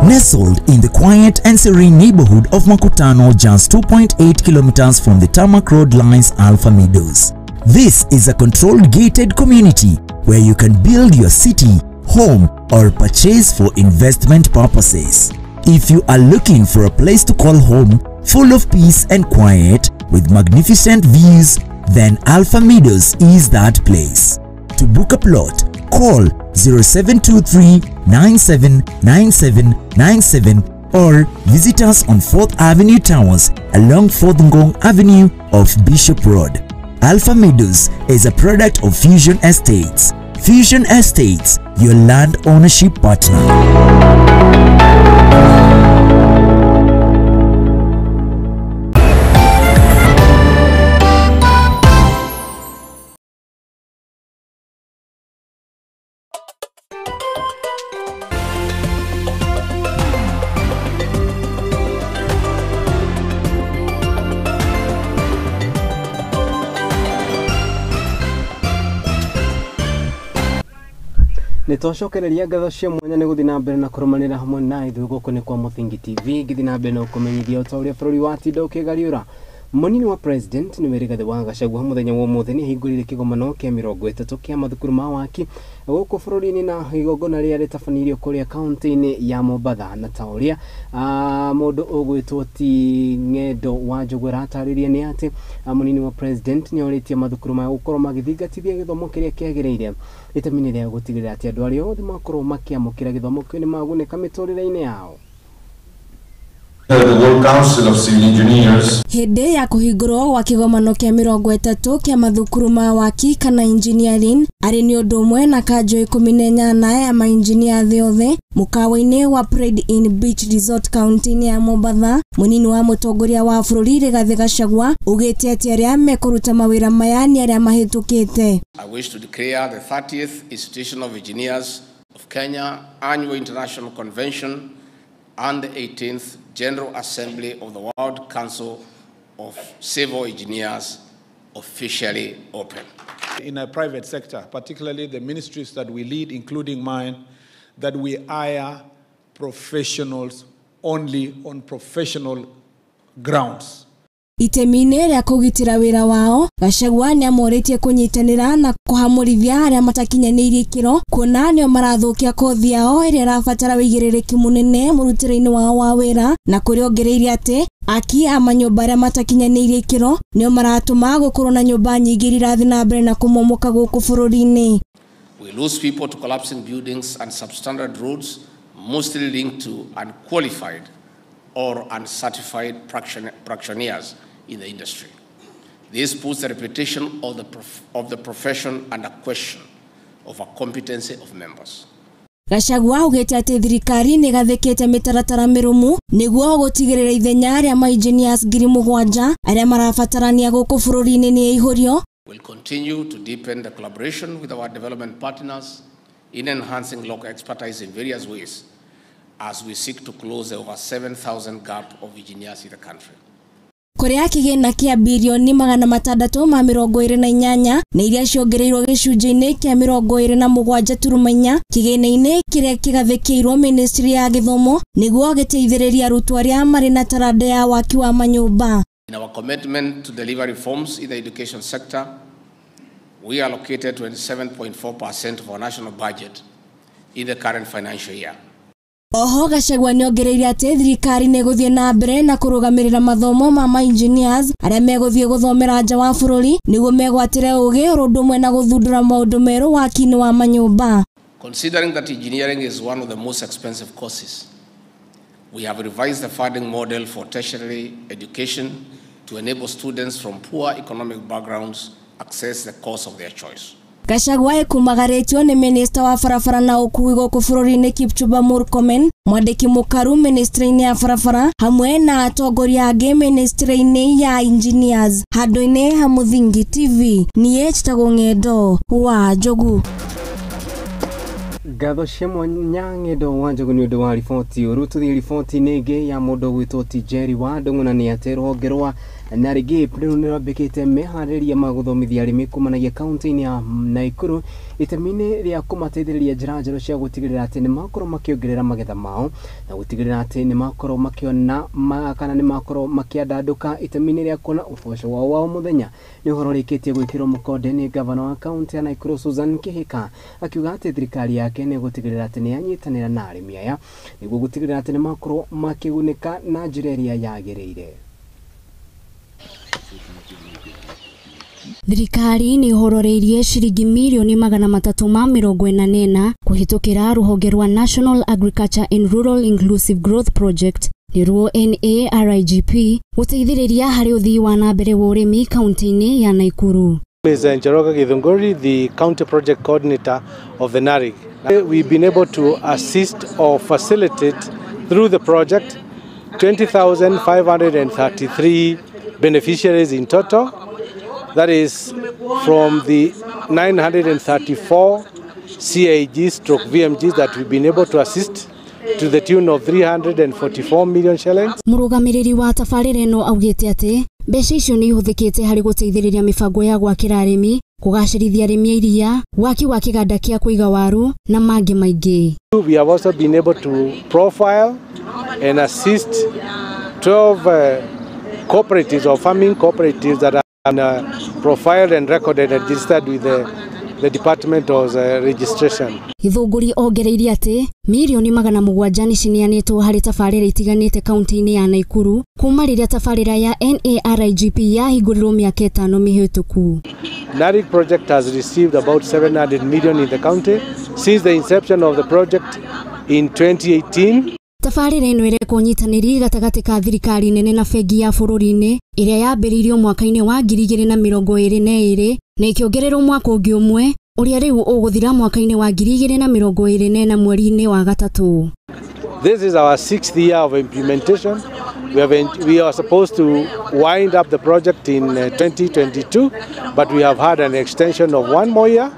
Nestled in the quiet and serene neighborhood of Makutano, just 2.8 kilometers from the tarmac road, lies Alpha Meadows. This is a controlled gated community where you can build your city, home, or purchase for investment purposes. If you are looking for a place to call home, full of peace and quiet, with magnificent views, then Alpha Meadows is that place. To book a plot, call 0723 979797 or visit us on 4th Avenue Towers along 4th Ngong Avenue off Bishop Road. Alpha Meadows is a product of Fusion Estates. Fusion Estates, your land ownership partner. Nitwacokereria ngatho cia mwanya nĩ gũthiĩ na mbere na kũrũmanĩra hamwe na ithuĩ gũkũ nĩ kwa Muthingi TV, ngĩthiĩ na mbere na ũkũmenyithia o ta ũrĩa bũrũri watinda ũkĩgariũra. Mũnini wa president nĩwe Rigathĩ wa Gachagua mũthenya wa ũmũthĩ nĩ ahingũrire kĩgomano kĩa 30 kĩa mathukuru ma waki gũkũ bũrũri-inĩ, na igongona rĩrĩa rĩtabanĩirio kũrĩa kaunti-inĩ ya Mombatha. Na ta ũrĩa mũndũ ũgwĩtwo ti Ng'endo wa Njũgũ aratarĩria nĩ atĩ mũnini wa president nĩ orĩtie mathukuru maya gũkorwo magĩthingatithia gĩthomo kĩrĩa kĩagĩrĩire itemi-inĩ rĩa gũtigĩrĩra atĩ andũ arĩa othe makorwo makĩamũkĩra gĩthomo kĩu nĩ magunĩka mĩtũrĩre-inĩ yao. The World Council of Civil Engineers. Hĩndĩ ya kũhingũrwo gwa kĩgomano kĩa 30 kĩa mathukuru ma waki kana engineering arĩ nĩ ũndũ ũmwe na kanjũ 18 ya mainjinia thĩ yothe mũkawa-inĩ wa Pride Inn Beach Resort kaunti-inĩ ya Mombatha, mũnini wa mũtongoria wa bũrũri Rigathĩ Gachagua ugĩte atĩ arĩa mekũruta mawĩra maya nĩ arĩa mahĩtũkĩte. I wish to declare the 30th Institution of Engineers Of Kenya Annual International Convention and the 18th General Assembly of the World Council of Civil Engineers officially open. In a private sector, particularly the ministries that we lead, including mine, that we hire professionals only on professional grounds. Itemi-inĩ rĩa kũgitĩra wĩra wao, Gachagua nĩamorĩtie kũnyitanĩra na kũhamũrithia arĩa matakinyanĩirie ikĩro kuona nĩo marathũkia kothi yao ĩrĩa ĩrabatara wĩigĩrĩrĩki mũnene mũrutĩre-inĩ wao wa wĩra, na kũrĩa ongereire atĩ aki a manyũmba arĩa matakinyanĩirie ikĩro nĩo maratũma gũkorwo na nyũmba nyingĩ irathiĩ na mbere na kũmomoka gũkũ bũrũri-inĩ. We lose people to collapsing buildings and substandard roads, mostly linked to unqualified or uncertified practitioners in the industry. This puts the reputation of the profession under question of a competency of members. Gachagua augĩte atĩ thirikari nĩ ĩgathĩkĩte mĩtaratara mĩrũmu nĩguo gũtigĩrĩra ithenya rĩa ma-engineers 7,000 arĩa marabatarania gũkũ bũrũri-inĩ nĩ ĩihũrio. We'll continue to deepen the collaboration with our development partners in enhancing local expertise in various ways as we seek to close the over 7,000 gap of engineers in the country. Kũrĩa kĩgĩna kĩa birioni 628 na iria ciongereirwo gĩcunjĩ-inĩ kĩa 27.4 kĩgĩna-inĩ kĩrĩa kĩgathĩkĩirwo ministry ya gĩthomo nĩguo gĩteithĩrĩrie arutwo arĩa marĩ na taranda ya waki wa manyũmba. In our commitment to deliver reforms in the education sector, we allocated 27.4% of our national budget in the current financial year. Oho Gachagua nĩongereire atĩ thirikari nĩĩgũthiĩ na mbere na kũrũgamĩrĩra mathomo ma ma-engineers arĩa megũthiĩ gũthomera nja wa bũrũri nĩguo megwatĩre ũgĩ oro ũndũ ũmwe na gũthundũra maũndũ merũ waki-inĩ wa manyũmba. Considering that engineering is one of the most expensive courses, we have revised the funding model for tertiary education to enable students from poor economic backgrounds access the course of their choice. Gachagua ekumagarĩtio nĩ minista wa barabara na ũkuui gũkũ bũrũri-inĩ Kipchumba Murkomen, mwandĩki mũkaru ministry-inĩ ya barabara hamwe na atongoria angĩ ministry-inĩ ya engineers. Handũ-inĩ ha Mũthingi TV, niĩ njĩtagwo Ng'endo wa Njogu. Ngatho cia mwanya Ng'endo wa Njogu nĩ ũndũ wa riboti ũru. Tũthiĩ riboti-inĩ ĩngĩ ya mũndũ ũgwĩtwo Tijeri wa Ndung'u, na nĩ atĩ rũhonge rwa NARIGP rĩu nĩrwambĩkĩte meharĩrĩria ma gũthomithia arĩmi kumanagia kaunti-inĩ ya Nakuru itemi-inĩ rĩa kũmateithĩrĩria njĩra njerũ cia gũtigĩrĩra atĩ nĩmakorwo makĩongerera magetha mao na gũtigĩrĩra atĩ nĩmakorwo makĩona kana nĩmakorwo makĩandandũka itemi-inĩ rĩa kuona ũboco wao wa o mũthenya. Nĩ ũhoro ũrĩkĩtie gwĩkĩrwo mũkonde nĩ gavana wa kaunti ya Nakuru Susan Kihika, akiuga atĩ thirikari yake nĩ gũtigĩrĩra atĩ nĩyanyitanĩra na arĩmi aya nĩguo gũtigĩrĩra atĩ nĩmakorwo makĩgunĩka na njĩra ĩrĩa yagĩrĩire. Thirikari nĩ ĩhororeirie ciringi mirioni 344 kũhĩtũkĩra rũhonge rwa National Agriculture and Rural Inclusive Growth Project nĩruo NARIGP gũteithĩrĩria harĩ ũthii wa na mbere wa ũrĩmi kaunti-inĩ ya Nakuru. Is Njoroge Githunguri, the county project coordinator of the NARIG. We've been able to assist or facilitate through the project 20,533 beneficiaries in total. That is from the 934 CAG/VMGs that we've been able to assist to the tune of 344 million shillings. Mũrũgamĩrĩri wa tabarĩra ĩno augĩte atĩ mbeca icio nĩ ihũthĩkĩte harĩ gũteithĩrĩria mĩbango ya gwakĩra arĩmi, kũgacĩrithia arĩmi a iria, waki wa kĩganda kĩa kũiga waru na mangĩ maingĩ. We have also been able to profile and assist 12 cooperatives or farming cooperatives that are profiled and recorded and registered with the Department of Registration. Githunguri ongereirie atĩ mirioni 700 nĩ cineanĩtwo harĩ tabarĩra itiganĩte kaunti-inĩ ya Nakuru kuma rĩrĩa tabarĩra ya NARIGP yahingũrirwo mĩaka 5 mĩhĩtũku. NARIG project has received about 700 million in the county since the inception of the project in 2018. Tabarĩra ĩno ĩrekwo ũnyitanĩri gatagatĩ ka thirikari nene na bengi ya bũrũri-inĩ ĩrĩa yambĩrĩirio mwaka-inĩ wa 2022 na ĩkĩongererwo mwaka ũngĩ ũmwe ũrĩa rĩu ũgũthira mwaka-inĩ wa 2024 mweri-inĩ wa gatatũ. This is our 6th year of implementation. We are supposed to wind up the project in 2022, but we have had an extension of 1 more year.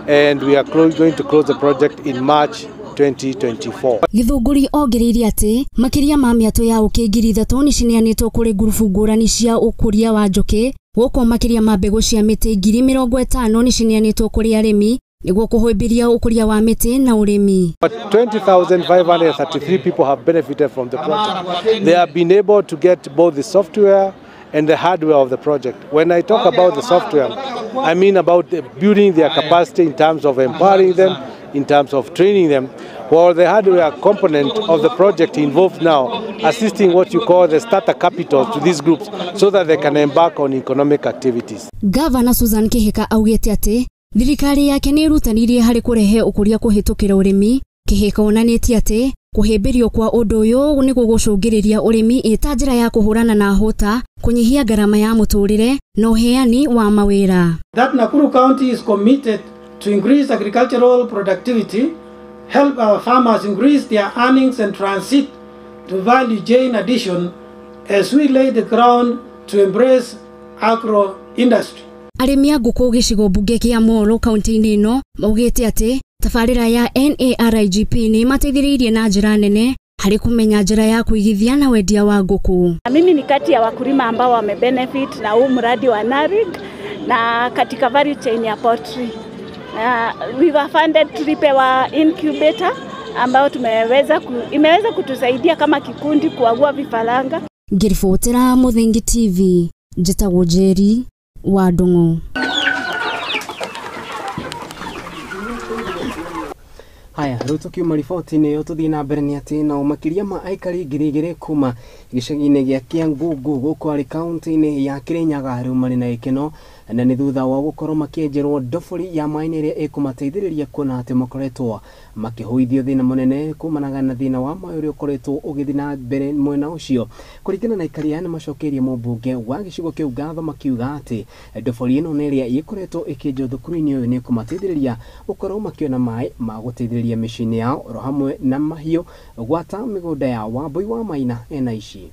and we are going to close the project in March 2024. Githunguri ongereire atĩ makĩria ma mĩatũ ya ũkĩ 3,000 nĩcineanĩtwo kũrĩ ngurubu ngũrani cia ũkũria wa njũkĩ gũkũ makĩria ma mbegũ cia mĩtĩ 50,000 nĩcineanĩtwo kũrĩ arĩmi nĩguo kũhĩmbĩria ũkũria wa mĩtĩ na ũrĩmi. 20,533 people have benefited from the project. They have been able to get both the software and the hardware of the project. When I talk about the software, I mean about building their capacity in terms of empowering them, in terms of training them, while the hardware component of the project involved now assisting what you call the starter capital to these groups so that they can embark on economic activities. Governor Susan Kihika augĩte atĩ thirikari yake nĩ ĩrutanĩirie harĩ kũrehe ũkũria kũhĩtũkĩra ũrĩmi. Kihika onanĩtie atĩ kũhĩmbĩrio kwa ũndũ ũyũ nĩ gũgũcũngĩrĩria ũrĩmi ĩta njĩra ya kũhũrana na hũta, kũnyihia ngarama ya mũtũrĩre na ũheani wa mawĩra. That Nakuru County is committed to increase agricultural productivity, help our farmers increase their earnings and transit to value chain addition as we lay the ground to embrace agro industry. Arĩmi a ngũkũ gĩcigo mbunge kĩa Molo kaunti-inĩ ĩno maugĩte atĩ tabarĩra ya NARIGP nĩ mateithĩrĩirie na njĩra nene harĩ kũmenya njĩra ya kũigithia na wendia wa ngũkũ. Mimi ni kati ya wakulima ambao wamebenefit na huu mradi wa NARIG na katika value chain ya poultry. We were funded, tulipewa incubator ambao imeweza kutusaidia kama kikundi kuagua vifaranga. Ngiribotera Muthingi TV, njĩtagwo Njeri wa Ndung'u. Haya, rĩu tũkiuma riboti-inĩ ĩyo tũthiĩ na mbere nĩ atĩ nao makĩria ma aikari 2,000 kuma gĩcagi-inĩ gĩa Kĩangungu gũkũ arĩ kaunti-inĩ ya Kĩrĩnyaga rĩu marĩ na gĩkeno na nĩ thutha wa gũkorwo makĩenjerwo ndobori ya maĩ ĩrĩa ĩkũmateithĩrĩria kuona atĩ makoretwo makĩhũithio thĩna mũnene kumanaga na thĩna wa maĩ ũrĩa ũkoretwo ũgĩthiĩ na mbere mwena ũcio. Kũringana na aikari aya nĩmacokeirie mũmbunge wa gĩcigo kĩu ngatho makiuga atĩ ndobori ĩno nĩ ĩrĩa ĩkoretwo ĩkĩenjwo thukuru-inĩ ũyũ nĩ ĩkũmateithĩrĩria gũkorwo makĩona maĩ ma gũteithĩrĩria mĩciĩ-inĩ yao oro hamwe na mahiũ gwata mĩgũnda ya Wambui wa Maina ena ici.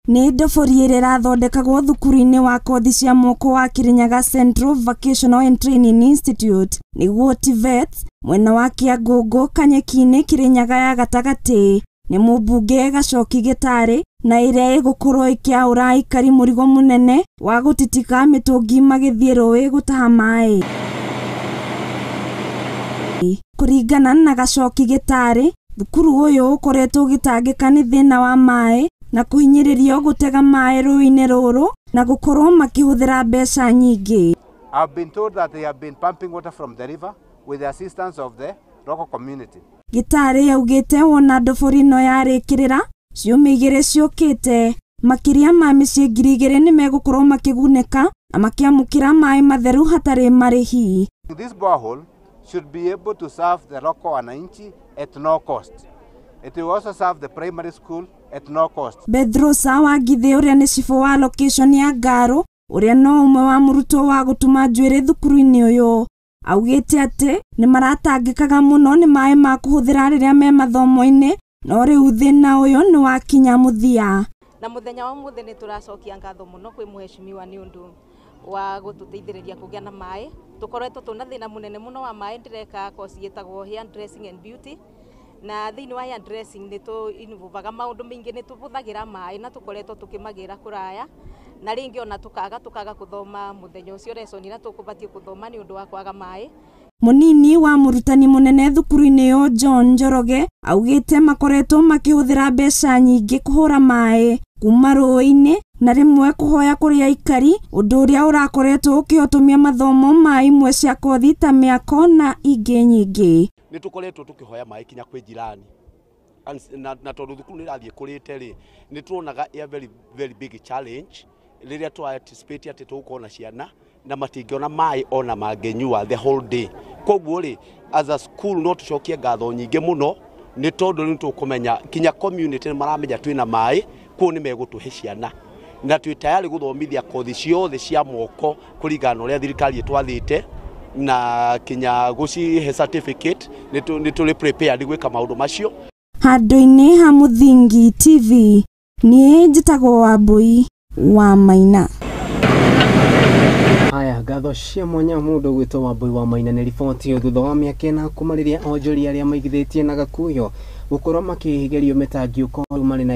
Nĩ ndobori ĩrĩa ĩrathondekagwo thukuru-inĩ wa kothi cia moko wa Kirinyaga Central Vocational and Training Institute nĩguo TVET mwena wa Kĩangũngũ Kanyeki-inĩ Kirinyaga ya gatagatĩ nĩ mũmbunge Gacoki Gĩtarĩ na ĩrĩa ĩgũkorwo ĩkĩaũra aikari mũrigo mũnene wa gũtitika mĩtũngi magĩthiĩ rũĩ gũtaha maĩ. Kũringana na Gacoki Gĩtarĩ, thukuru ũyũ ũkoretwo ũgĩtangĩka nĩ thĩna wa maĩ na kũhinyĩrĩrio gũtega maĩ rũĩ-inĩ rũrũ na gũkorwo makĩhũthĩra mbeca nyingĩ. I've been told that they have been pumping water from the river with the assistance of the local community. Gĩtarĩ augĩte wona ndobori ĩno yarĩkĩrĩra ciumia igĩrĩ ciũkĩte makĩria ma mĩciĩ 2,000 nĩmegũkorwo makĩgunĩka na makĩamũkĩra maĩ matheru hatarĩ marĩhi. This borehole should be able to serve the local wananchi at no cost. It will also serve the primary school at no cost. Bedrosa wa Githĩ ũrĩa nĩ cibũ wa location ya Ngaro ũrĩa no ũmwe wa mũrutwo wa gũtuma njuĩrĩ thukuru-inĩ ũyũ augĩte atĩ nĩ maratangĩkaga mũno nĩ maĩ ma kũhũthĩra rĩrĩa me mathomo-inĩ no rĩu thĩna ũyũ nĩ wakinya mũthia. Na mũthenya wa ũmũthĩ nĩ tũracokia ngatho mũno kwĩ mũheshimiwa nĩ ũndũ wa gũtũteithĩrĩria kũgĩa na maĩ. Tũkoretwo tũna thĩna mũnene mũno wa maĩ. Ndĩreka kosi ĩtagwo hair dressing and beauty, na thĩinĩ wa hair dressing nĩ tũ-involvaga maũndũ maingĩ, nĩ tũbũthagĩra maĩ na tũkoretwo tũkĩmagĩra kũraya na rĩngĩ ona tũkaga kũthoma mũthenya ũcio lesson ĩrĩa tũkũbatiĩ kũthoma nĩ ũndũ wa kwaga maĩ. Mũnini wa mũrutani mũnene thukuru-inĩ ĩyo John Njoroge augĩte makoretwo makĩhũthĩra mbeca nyingĩ kũhũra maĩ kuma rũĩ-inĩ na rĩmwe kũhoya kũrĩ aikari, ũndũ ũrĩa ũrakoretwo ũkĩhotomia mathomo ma imwe cia kothi ta mĩako na ingĩ nyingĩ. Nĩ tũkoretwo tũkĩhoya maĩ kinya kwĩ jirani na tondũ thukuru nĩ ĩrathiĩ kũrĩte rĩ, nĩ tuonaga a very very big challenge rĩrĩa twa anticipate atĩ tũgũkorwo na ciana na matingĩona maĩ ona mangĩnyua the whole day. Koguo rĩ, as a school no tũcokie ngatho nyingĩ mũno nĩ tondũ rĩu tũkũmenya kinya community nĩ maramenya twĩna maĩ, koguo nĩ megũtũhe ciana na twĩ tayari gũthomithia kothi ciothe cia moko kũringana na ũrĩa thirikari ĩtwathĩte na kinya gũcihe certificate nĩ tũrĩ prepared gwĩka maũndũ macio. Handũ-inĩ ha Muthingi TV, niĩ njĩtagwo Wambui wa Maina. Haya, Haya, ngatho cia mwanya mũndũ gwĩtwo Wambui wa Maina nĩ riboti thutha wa mĩaka ĩna kuma rĩrĩa onjoria arĩa maigithĩtie na Gakuyo gũkorwo makĩgerio mĩtangiũko rĩu marĩ na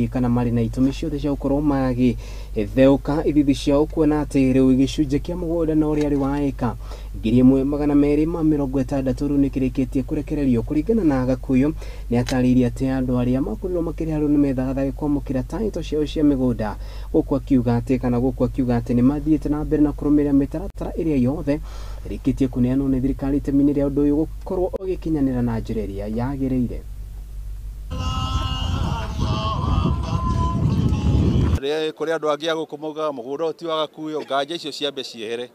kana marĩ na itũmi ciothe cia gũkorwo magĩtheũka ithithi ciao kuona atĩ rĩu gĩcunjĩ kĩa mũgũnda na ũrĩa arĩ wa ĩka 1260 rĩu nĩkĩrĩkĩtie kũrekererio. Kũringana na Gakuyo nĩ atarĩirie atĩ andũ arĩa makorirwo makĩrĩha rĩu nĩmethagathaga kwamũkĩra taito ciao cia mĩgũnda, gũkũ akiuga atĩ kana gũkũ akiuga atĩ nĩmathiĩte na mbere na kũrũmĩrĩra mĩtaratara ĩrĩa yothe ĩrĩkĩtie kũneanwo nĩ thirikari itemi-inĩ rĩa ũndũ ũyũ gũkorwo ũgĩkinyanĩra na njĩra ĩrĩa yagĩrĩire. Kũrĩ andũ angĩ a gũkũ maugaga mũgũnda ũyũ ti wa Gakuyo, nganja icio ciambe ciehere.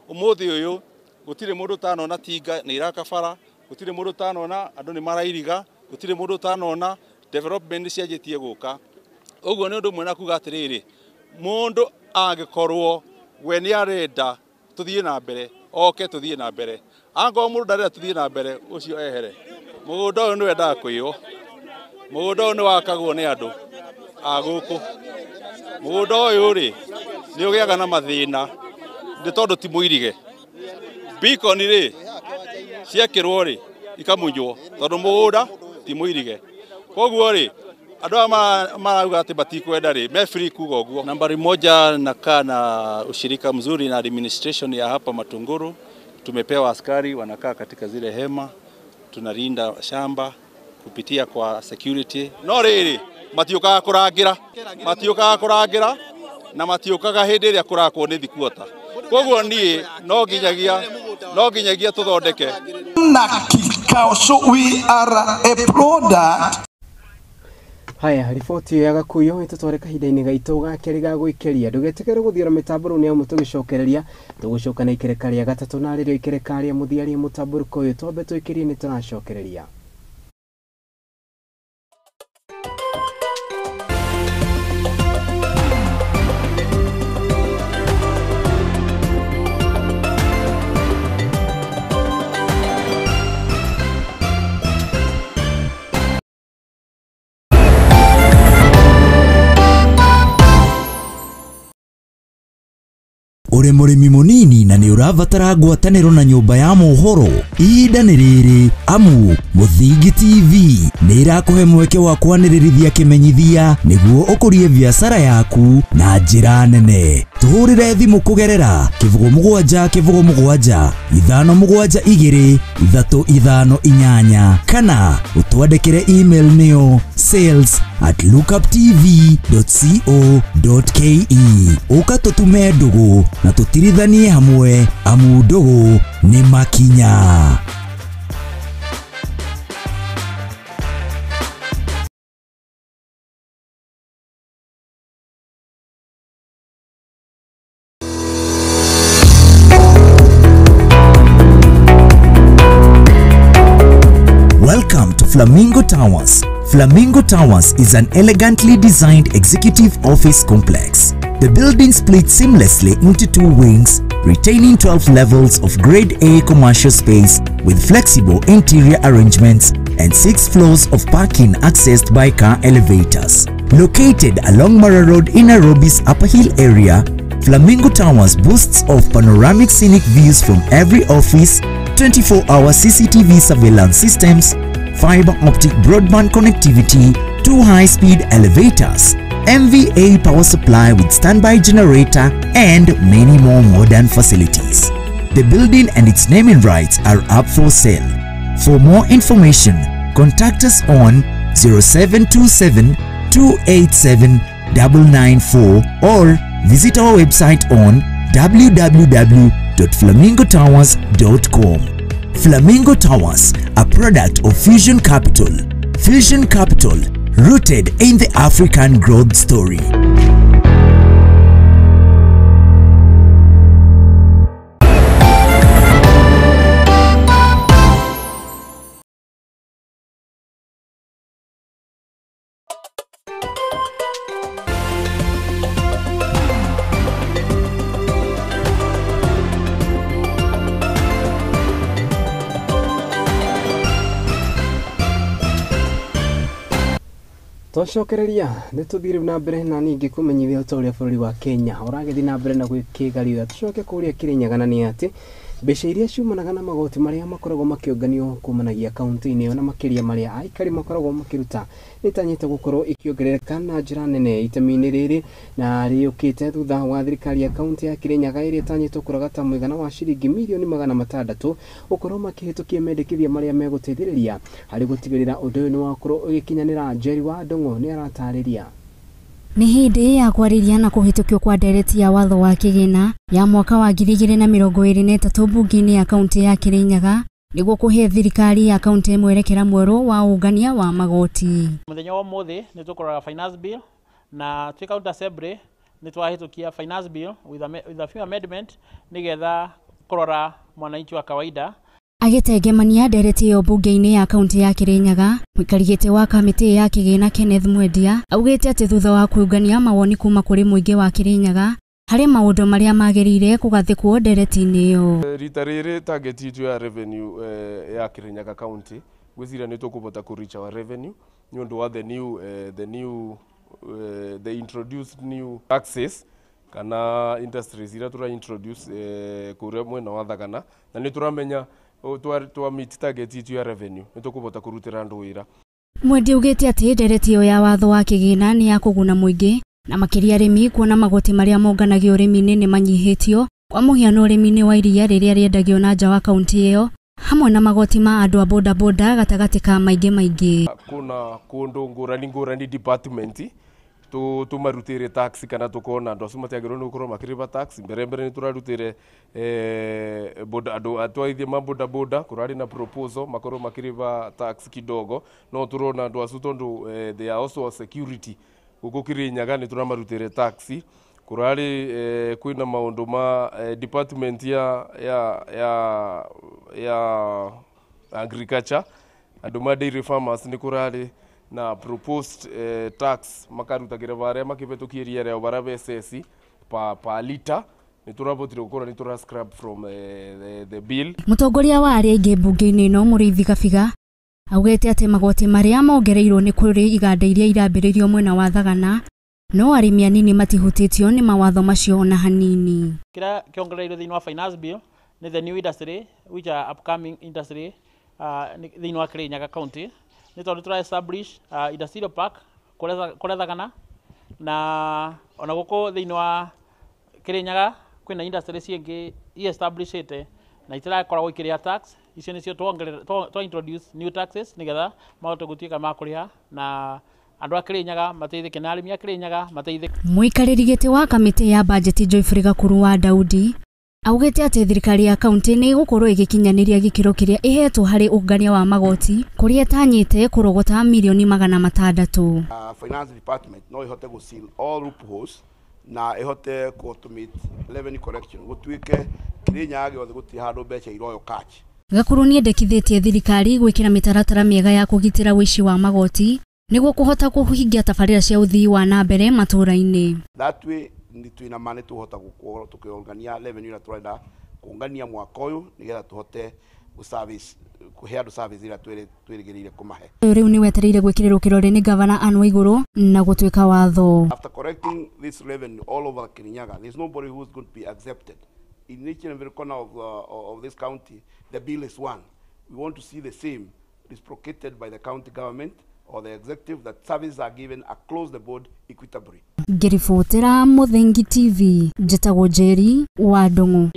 Ũmũthĩ ũyũ gũtirĩ mũndũ ũtanona tinga nĩ iraka bara, gũtirĩ mũndũ ũtanona andũ nĩ marairiga, gũtirĩ mũndũ ũtanona development nĩ cianjĩtie gũka. Ũguo nĩ ũndũ ũmwe na kuga atĩrĩrĩ, mũndũ angĩkorwo we nĩ arenda tũthiĩ na mbere, oke tũthiĩ na mbere. Angĩkorwo mũndũ ndarenda tũthiĩ na mbere, ũcio ehere. Mũgũnda ũyũ nĩ wendaga kũiywo, mũgũnda ũyũ nĩ wakagwo nĩ andũ a gũkũ. Mũgũnda ũyũ rĩ nĩ ũgĩaga na mathĩna nĩ tondũ ti mũirige. Beacon rĩ ciekĩrwo rĩ ikamunywo tondũ mũgũnda ti mũirige. Koguo rĩ andũ aya marauga atĩ matikwenda rĩ me free kuga ũguo. Nambari moja, nakaa na ushirika mzuri na administration ya hapa Matunguru. Tumepewa askari wanakaa katika zile hema, tunalinda shamba kupitia kwa security. No rĩrĩ matiũkaga kũrangĩra, matiũkaga kũrangĩra na matiũkaga hĩndĩ ĩrĩa kũrakwo nĩ thikuota. Koguo niĩ no nginyagia tũthondeke na kikao, so we are a product. Haya, riboti ya Gakuyo ĩtũtware kahinda-inĩ gaitũ ga kerĩ ga gũikĩria. Ndũgetĩkĩre gũthiũra mĩtambo rĩu nĩ amu tũgĩcokereria tũgũcoka na ikereka rĩa gatatũ na rĩrĩo ikereka rĩa mũthia rĩa mũtambũrũko ũyũ twambe tũikĩrie nĩ tũracokereria. Uri mũrĩmi mũnini na nĩ ũrabatara ngwatanĩro na nyũmba ya mohoro, ihinda nĩ rĩrĩ amu Mũthingi TV nĩ ĩrakũhe mweke wa kwanĩrĩrithia kĩmenyithia nĩguo ũkũrie biacara yaku na njĩra nene. Tũhũrĩre thimũ kũgerera 07 07 572 358 kana ũtwandĩkĩre email nĩyo sales@lookuptv.co.ke. Ũka tũtume ndũgũ na tũtirithanie hamwe amu ndũgũ nĩ makinya. Welcome to Flamingo Towers. Flamingo Towers is an elegantly designed executive office complex. The building splits seamlessly into two wings, retaining 12 levels of Grade A commercial space with flexible interior arrangements and 6 floors of parking accessed by car elevators. Located along Mara Road in Nairobi's Upper Hill area, Flamingo Towers boasts of panoramic scenic views from every office, 24-hour CCTV surveillance systems, fiber optic broadband connectivity, 2 high-speed elevators, MVA power supply with standby generator, and many more modern facilities. The building and its naming rights are up for sale. For more information, contact us on 0727 287 994 or visit our website on www.flamingotowers.com. Flamingo Towers, a product of Fusion Capital. Fusion Capital, rooted in the African growth story. Twacokereria nĩ tũthiĩ rĩu na mbere na ningĩ kũmenyithia ũta ũrĩa bũrũri wa Kenya ũragĩthiĩ na mbere na gwĩkĩgarĩra. Tũcoke kũrĩa Kĩrĩnyaga na nĩ atĩ mbeca iria ciumanaga na magoti marĩa makoragwo makĩũnganio kumanagia kaunti-inĩ ĩyo na makĩria marĩa aikari makoragwo makĩruta nĩtanyĩte gũkorwo ikĩongerereka na njĩra nene itemi-inĩ rĩrĩ na rĩũkĩte thutha wa thirikari ya kaunti ya Kĩrĩnyaga ĩrĩa ĩtanyĩtwo kũrogata mũigana wa ciringi mirioni 600 gũkorwo makĩhĩtũkia mendekithia marĩa megũteithĩrĩria harĩ gũtigĩrĩra ũndũ ũyũ nĩ wakorwo ũgĩkinyanĩra. Njeri wa Ndung'u nĩ aratarĩria. Nĩ hĩndĩ ya kwarĩria na kũhĩtũkio kwa ndereti ya watho wa kĩgĩna ya mwaka wa 2023 mbunge-inĩ ya kaunti ya Kĩrĩnyaga nĩguo kũhe thirikari ya kaunti mwerekera mwerũ wa ũngania wa magoti. Mũthenya wa ũmũthĩ nĩ tũkũrora finance bill na twĩ county assembly nĩ twahĩtũkia finance bill with a few amendment nĩgetha kũrora mwananchi wa kawaida. Agĩtengemania ndereti ĩyo mbunge-inĩ ya kaunti ya Kĩrĩnyaga, mũikari gĩtĩ wa kamĩtĩ ya kĩgĩna Kenneth Mwendia augĩte atĩ thutha wa kũũngania mawoni kuma kũrĩ mũingĩ wa Kĩrĩnyaga harĩ maũndũ marĩa magĩrĩire kũgathĩkwo ndereti-inĩ ĩyo. Rita rĩrĩ target itũ ya revenue ya Kĩrĩnyaga county ngwĩciria nĩ tũkũhota kũ reach our revenue nĩ ũndũ wa the introduced new taxes kana industries iria tũra introduce kũrĩa mwena wa Thagana, na nĩ tũramenya twa meet target itũ ya revenue nĩ tũkũhota kũrutĩra andũ wĩra. Mwendia augĩte atĩ ndereti ĩyo ya watho wa kĩgĩna nĩ ya kũguna mũingĩ na makĩria arĩmi kuona magoti marĩa monganagio ũrĩmi-inĩ nĩ manyihĩtio, kwa mũhiano ũrĩmi-inĩ wa iria rĩrĩa rĩendagio na nja wa kaunti ĩyo hamwe na magoti ma andũ a bodaboda gatagatĩ ka maingĩ maingĩ. Kuna kũndũ ngũrani ngũrani department tumarutire tax kana tukona andu acio matiagĩrĩirwo nĩ gũkorwo makĩrĩba tax. Mbere mbere nĩ tũrarutire boda andu atwarithia ma boda boda kũrarĩ na proposal makorwo makĩrĩba tax kidogo, no tũrona andu acio tondũ they are also a security gũkũ Kĩrĩnyaga nĩ tũramarutire tax. Kũrarĩ kwĩna maũndũ ma department ya agriculture andu ma dairy farmers nĩ kũrarĩ na proposed tax makarutagĩra baria makĩhetũkia iria rĩao baria bececi pa lita nĩ tũrabotire gũkorwo nĩ tũra scrap from the bill. Mũtongoria wa arĩa aingĩ mbunge-inĩ ĩno Mũrĩithi Gabiga augĩte atĩ magoti marĩa mongereirwo nĩ kũrĩ iganda iria irambĩrĩirio mwena wa Thagana no arĩmi anini matihutĩtio nĩ mawatho macio ona hanini. Kĩrĩa kĩongereirwo thĩinĩ wa finance bill nĩ the new industry which are upcoming industry thĩinĩ wa Kĩrĩnyaga county nĩ tondũ tũra establish industrial park kũrĩa Thagana na ona gũkũ thĩinĩ wa Kĩrĩnyaga kwĩna industry cingĩ i-establishĩte na itirakoragwo ikĩrĩha tax. Icio nĩcio twa introduce new taxes nĩgetha mahote gũtuĩka ma kũrĩha na andũ a Kĩrĩnyaga mateithĩke na arĩmi a Kĩrĩnyaga mateithĩke. Mũikarĩri gĩtĩ wa kamĩtĩ ya bajeti Joyfrey Gakuru wa Daudi augĩte atĩ thirikari ya kaunti nĩ ĩgũkorwo ĩgĩkinyanĩria gĩkĩro kĩrĩa ĩhetwo harĩ ũngania wa magoti kũrĩa ĩtanyĩte kũrogota mirioni 600. Finance department no ihote gũ seal all loopholes na ihote kũ automate revenue collection gũtuĩke Kĩrĩnyaga gĩothe gũtirĩ handũ mbeca iroywo cash. Gakuru nĩendekithĩtie thirikari gwĩkĩra mĩtaratara mĩega ya kũgitĩra ũici wa magoti nĩguo kũhota kũhingia tabarĩra cia ũthii wa na mbere matũũra-inĩ. That way nĩ twĩna ma nĩ tũhota gũkorwo tũkĩũngania revenue ĩrĩa tũrenda kũngania mwaka ũyũ nĩgetha tũhote kũhe andũ service ĩrĩa twĩrĩgĩrĩire kũmahe. Ũyũ rĩu nĩ wetereire gwĩkĩrĩrwo kĩrore nĩ gavana Anne Waigũrũ na gũtuĩka watho. After collecting this revenue all over Kirinyaga, there's nobody who's going to be accepted. In each and every corner of this county, the bill is one. We want to see the same reciprocated by the county government or the executive, that services are given across the board equitably. Ngĩribotera Mũthengi TV, njĩtagwo Njeri wa Ndung'u.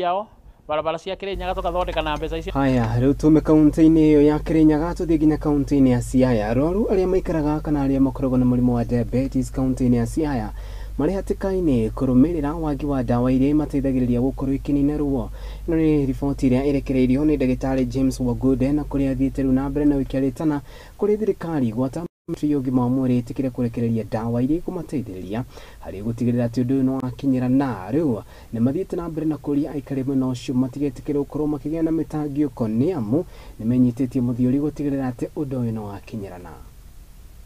Barabara cia Kĩrĩnyaga tũgathondeka na mbeca icio. Haya, rĩu tume kaunti-inĩ ĩyo ya Kĩrĩnyaga tũthiĩ nginya kaunti-inĩ ya Siaya. Arwaru arĩa maikaraga kana arĩa makoragwo na mũrimũ wa diabetes kaunti-inĩ ya Siaya marĩ hatĩka-inĩ kũrũmĩrĩra wagi wa ndawa iria imateithagĩrĩria gũkorwo ikĩnina ruo. Ĩno nĩ riboti ĩrĩa ĩrekereirio nĩ ndagĩtarĩ James Wagude na kũrĩa athiĩte rĩu na mbere na gũikia rĩtana kũrĩ thirikari gwata ministry ya ũgima wa mwĩrĩ ĩtĩkĩre kũrekereria ndawa iria ikũmateithĩrĩria harĩ gũtigĩrĩra atĩ ũndũ ũyũ nĩ wakinyĩra na rĩu nĩ mathiĩte na mbere na kũria aikari mwena ũcio matigetĩkĩre gũkorwo makĩgĩa na mĩtangĩko nĩ amu nĩ menyitĩtie mũthiori gũtigĩrĩra atĩ ũndũ ũyũ nĩ wakinyĩrana.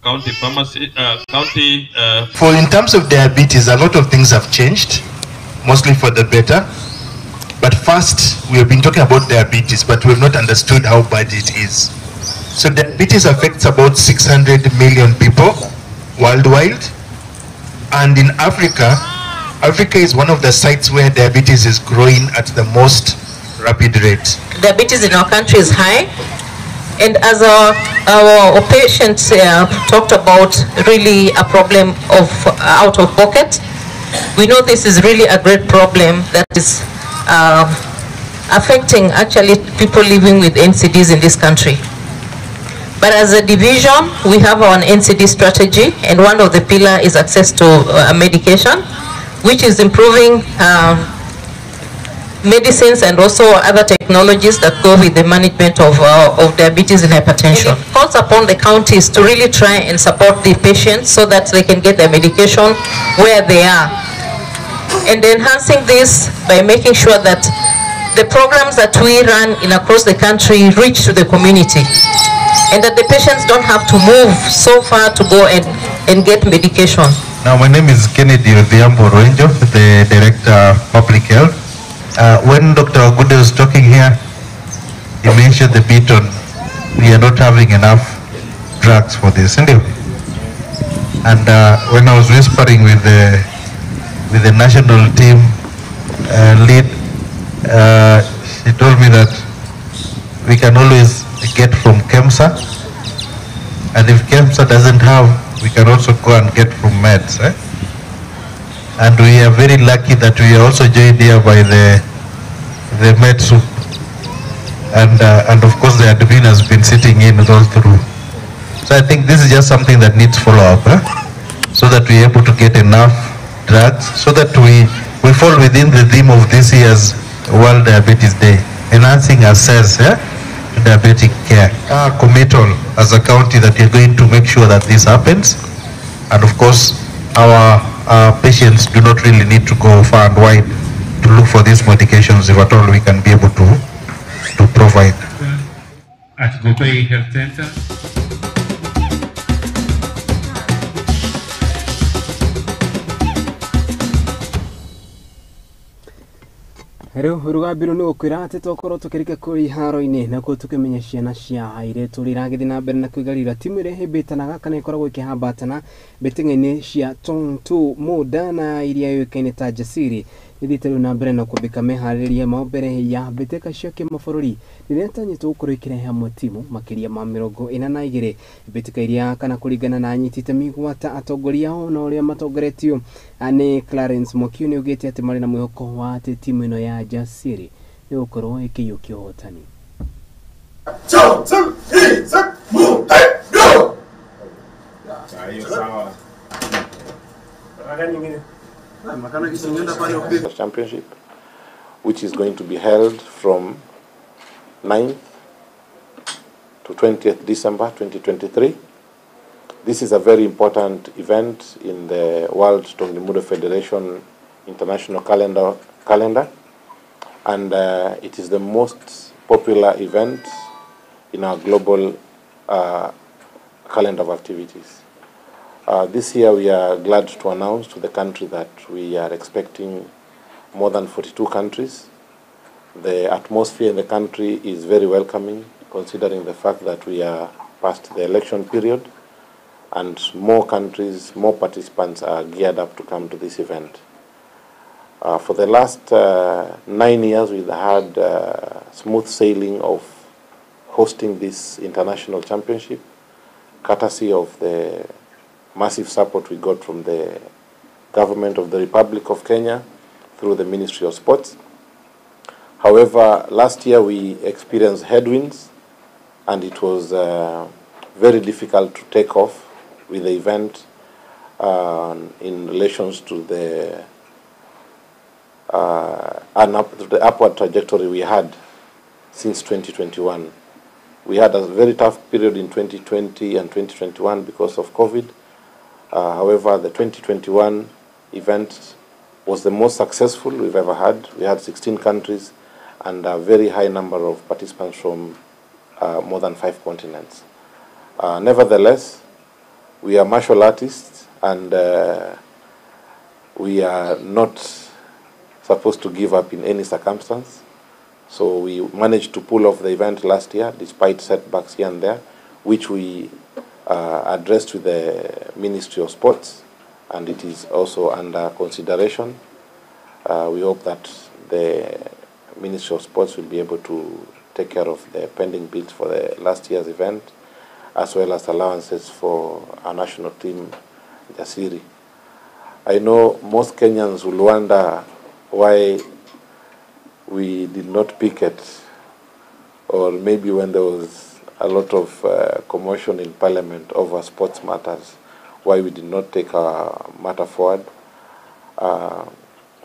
County pharmacy, county. For in terms of diabetes, a lot of things have changed, mostly for the better. But first, we have been talking about diabetes, but we have not understood how bad it is. So diabetes affects about 600 million people. worldwide. And in Africa, Africa is one of the sites where diabetes is growing at the most rapid rate. Diabetes in our country is high, and as our patients talked about, really a problem of out of pocket. We know this is really a great problem that is affecting actually people living with NCDs in this country. But as a division, we have our NCD strategy, and one of the pillars is access to medication, which is improving medicines and also other technologies that go with the management of diabetes and hypertension. And it calls upon the counties to really try and support the patients so that they can get their medication where they are. And enhancing this by making sure that the programs that we run in across the country reach to the community, and that the patients don't have to move so far to go and get medication. Now, my name is Kennedy Odhiambo Ruenjo, the Director of Public Health. When Dr. Ogude was talking here, he mentioned the bit on we are not having enough drugs for this. Anyway, and when I was whispering with the national team lead, she told me that we can always get from KEMSA, and if KEMSA doesn't have, we can also go and get from meds. Eh? And we are very lucky that we are also joined here by the MedSup, and of course the admin has been sitting in all through. So I think this is just something that needs follow-up, eh? So that we are able to get enough drugs, so that we fall within the theme of this year's World Diabetes Day, enhancing access to diabetic care. Our committal as a county that we are going to make sure that this happens, and of course our patients do not really need to go far and wide to look for these medications if at all we can be able to provide. At Gobei Health Center. Riu rugambiro nĩ gũkwĩra atĩ twakorwo tũkĩrika kũrĩ iharo-inĩ nakuo tũkĩmenya ciana cia airĩtu ũrĩa iragĩthiĩ na mbere na kwĩgarũrĩra timu ĩrĩa ĩhĩmbĩtanaga kana ĩkoragwo ĩkĩhambatana mbĩtĩka-inĩ cia Tongtu Muda na iria yũĩkaine ta Jasiri ithiĩte rĩu na mbere na kwambĩka meharĩrĩria mao mbere ya mbĩtĩka cia kĩmabũrũri rĩrĩa ĩtanyĩtwo gũkorwo ĩkĩrehe hamwe timu makĩria ma 42 mbĩtĩka iria kana kũringana na anyiti itemi gwata atongoria ao na ũrĩa matongoretio nĩ Clarence Mokio nĩ augĩte atĩ marĩ na mwĩhoko wa atĩ timu ĩno ya Jasiri nĩ gũkorwo ĩkĩiyũkia ũhotani. Championship, which is going to be held from 9th to 20th December 2023. This is a very important event in the World Tongimudo Federation International calendar, and it is the most popular event in our global calendar of activities. This year we are glad to announce to the country that we are expecting more than 42 countries. The atmosphere in the country is very welcoming, considering the fact that we are past the election period and more countries, more participants are geared up to come to this event. For the last 9 years, we've had smooth sailing of hosting this international championship, courtesy of the massive support we got from the government of the Republic of Kenya through the Ministry of Sports. However, last year we experienced headwinds and it was very difficult to take off with the event in relations to the upward trajectory we had since 2021. We had a very tough period in 2020 and 2021 because of COVID. However, the 2021 event was the most successful we've ever had. We had 16 countries and a very high number of participants from more than 5 continents. Nevertheless, we are martial artists and we are not supposed to give up in any circumstance. So we managed to pull off the event last year, despite setbacks here and there, which we addressed to the Ministry of Sports, and it is also under consideration. We hope that the Ministry of Sports will be able to take care of the pending bills for the last year's event, as well as allowances for our national team, Jasiri. I know most Kenyans will wonder why we did not picket, or maybe when there was a lot of commotion in Parliament over sports matters, why we did not take our matter forward.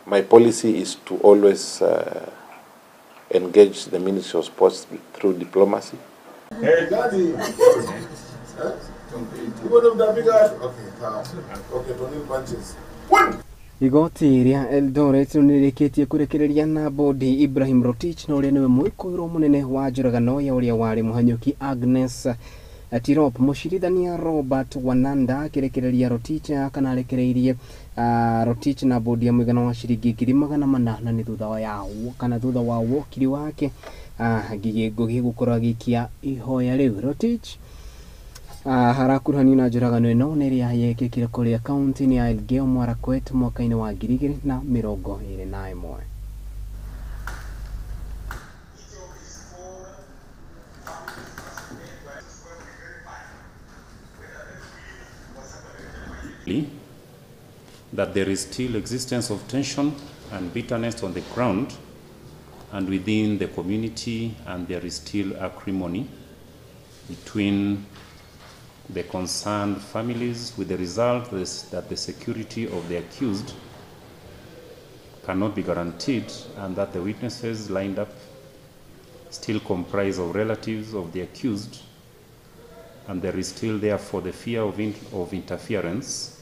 My policy is to always engage the Ministry of Sports through diplomacy. Hey, Daddy. Igoti rĩa Eldoret nĩrĩrĩkĩtie kũrekereria na bodi Ibrahim Rotich na ũrĩa nĩwe mwĩkũĩrwo mũnene wa njũragano ya ũrĩa warĩ mũhanyũki Agnes Tirop. Mũcirithania Robert Wananda akĩrekereria Rotich kana arekereirie Rotich na bodi ya mũigana wa ciringi 400,000 na nĩ thutha wa kana thutha wa wokiri wake Ngigĩ Ngugi gũkorwo agĩikia ihoya rĩu. Rotich harakuruhanio na njũragano ĩno nĩ ĩrĩa yekĩkire kũrĩa kaunti-inĩ ya Elgeyo Marakwet mwaka-inĩ wa 2021. That there is still existence of tension and bitterness on the ground and within the community, and there is still acrimony between the concerned families, with the result that the security of the accused cannot be guaranteed, and that the witnesses lined up still comprise of relatives of the accused, and there is still therefore the fear of interference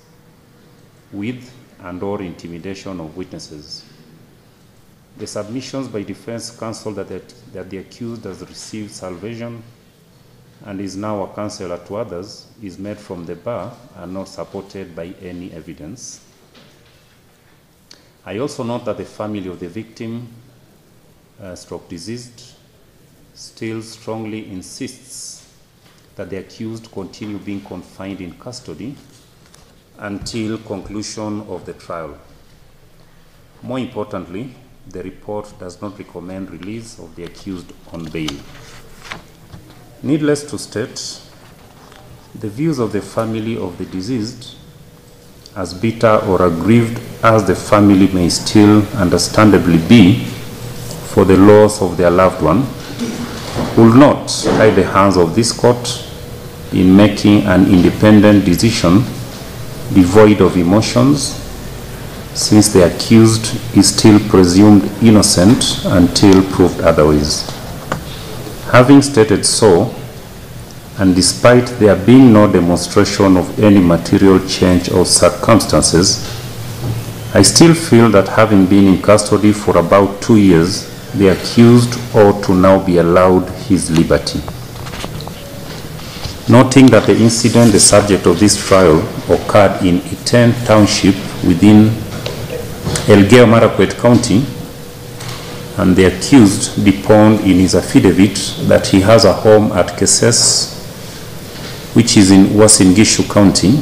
with and or intimidation of witnesses. The submissions by defense counsel that the accused has received salvation and is now a counselor to others is made from the bar and not supported by any evidence. I also note that the family of the victim, stroke deceased, still strongly insists that the accused continue being confined in custody until conclusion of the trial. More importantly, the report does not recommend release of the accused on bail. Needless to state, the views of the family of the deceased, as bitter or aggrieved as the family may still understandably be for the loss of their loved one, will not tie the hands of this court in making an independent decision devoid of emotions, since the accused is still presumed innocent until proved otherwise. Having stated so, and despite there being no demonstration of any material change of circumstances, I still feel that having been in custody for about 2 years, the accused ought to now be allowed his liberty. Noting that the incident, the subject of this trial, occurred in Iten Township within Elgeyo Marakwet County, and the accused deponed in his affidavit that he has a home at Keses, which is in Uasin Gishu County,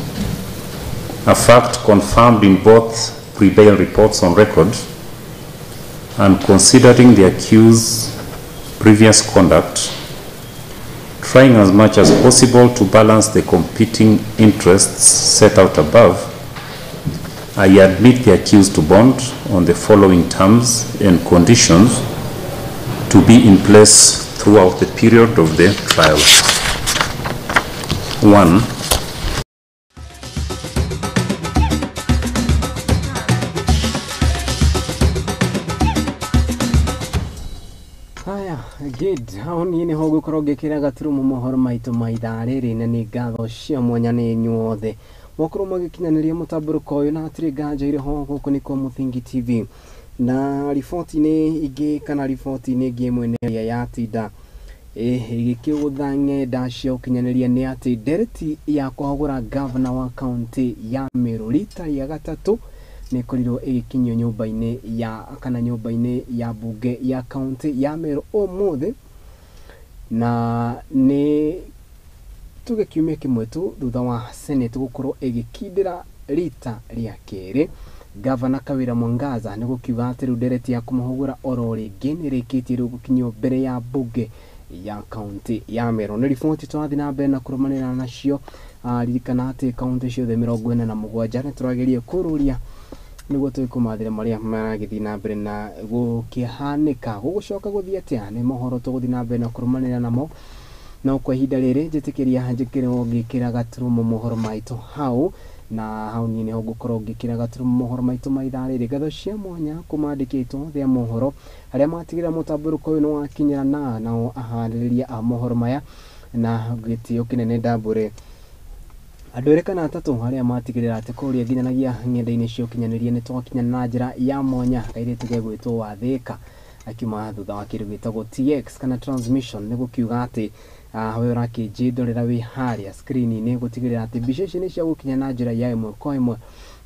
a fact confirmed in both pre-bail reports on record, and considering the accused's previous conduct, trying as much as possible to balance the competing interests set out above, I admit the accused to bond on the following terms and conditions to be in place throughout the period of the trial. 1. Haya, good. Hau niĩ nĩho ngũkorwo ngĩkĩra gaturumo mohoro maitũ ma ithaa rĩrĩ, na nĩ ngatho cia mwanya nĩ inyuothe mwakorwo magĩkinyanĩria mũtambũrũko ũyũ, na hatirĩ nganja irĩ ho gũkũ nĩ kwa Mũthingi TV. Na riboti-inĩ ingĩ kana riboti-inĩ ĩngĩ ĩmwe nĩ ĩrĩa yatinda ĩgĩkĩgũtha ng'enda cia ũkinyanĩria nĩ atĩ ndereti ya kũhagũra gavana wa kaunti ya Meru rita rĩa gatatũ nĩ ĩkorirwo ĩgĩkinyio nyũmba-inĩ ya kana nyũmba-inĩ ya bunge ya kaunti ya Meru ũmũthĩ, na nĩ Tuge kiumia kĩmwe tu thutha wa Senate gũkorwo ĩgĩkindĩra rita rĩa kerĩ Gavana Kawira Mwangaza nĩ gũkiuga atĩ rĩu ndereti ya kũmũhũgũra oro rĩngĩ nĩ ĩrĩkĩtie rĩu gũkinyio mbere ya mbunge ya kaunti ya Meru. Nĩ riboti tũrathiĩ na mbere na kũrũmanĩrĩra nacio. Ririkana atĩ kaunti ciothe 47 nĩ tũrageria kũrũria nĩguo tũkũmathĩra marĩa maragĩthiĩ na mbere na gũkĩhanĩka. Gũgũcoka gũthiĩ atĩa nĩ mohoro tũgũthiĩ na mbere na kũrũmanĩrĩra namo, no kwa ihinda rĩrĩ njĩtĩkĩria njĩkĩrwo ngĩkĩra gaturumo mohoro maitũ hau, na hau niĩ nĩho ngũkorwo ngĩkĩra gaturumo mohoro maitũ ma ithaa rĩrĩ. Ngatho cia mwanya kũmandĩkĩtwo thĩa mohoro arĩa matigĩrĩra mũtambũrũko ũyũ nĩ wakinyĩra na nao aharĩrĩria a mohoro maya na gĩtĩo kĩnene ndambũre andũ erĩ kana atatũ arĩa matigĩrĩra atĩ kũrĩa nginyanagia ng'enda-inĩ cia ũkinyanĩria nĩ twakinya na njĩra ya mwanya. Kairĩtu gegwĩtwo Wathĩka akiuma thutha wa kĩndũ gĩtagwo TX kana transmission, nĩ gũkiuga atĩ we ũrakĩnjĩndorera wĩ harĩa screen-inĩ gũtigĩrĩra atĩ mbica ici nĩ cia gũkinya na njĩra ya ĩmwe kwa ĩmwe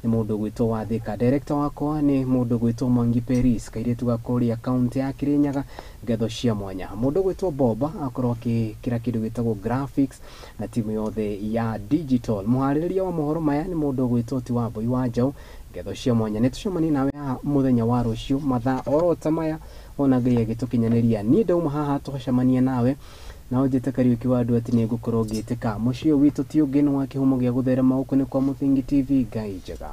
nĩ mũndũ ũgwĩtwo Wathĩka. Director wakwa nĩ mũndũ ũgwĩtwo Mwangi Peris, kairĩtu ga kũrĩa kaunti ya Kirinyaga, ngatho cia mwanya. Mũndũ ũgwĩtwo Boba akorwo akĩkĩra kĩndũ gĩtagwo graphics na timu yothe ya digital. Mũharĩrĩria wa mohoro maya nĩ mũndũ ũgwĩtwo Tiwambui wa Njaũ, ngatho cia mwanya. Nĩ tũcemanie nawe haha mũthenya wa rũciũ mathaa oro ta maya, ona Ngai agĩtũkinyanĩria. Niĩ ndauma haha tũgacemania nawe na ũnjĩte Kariũki wa andũ atĩ nĩ ngũkorwo ngĩtĩka. Mũciĩ ũyũ witũ ti ũngĩ nĩ wa kĩhumo gĩa gũtherema gũkũ nĩ kwa Mũthingi TV. Ngai njega.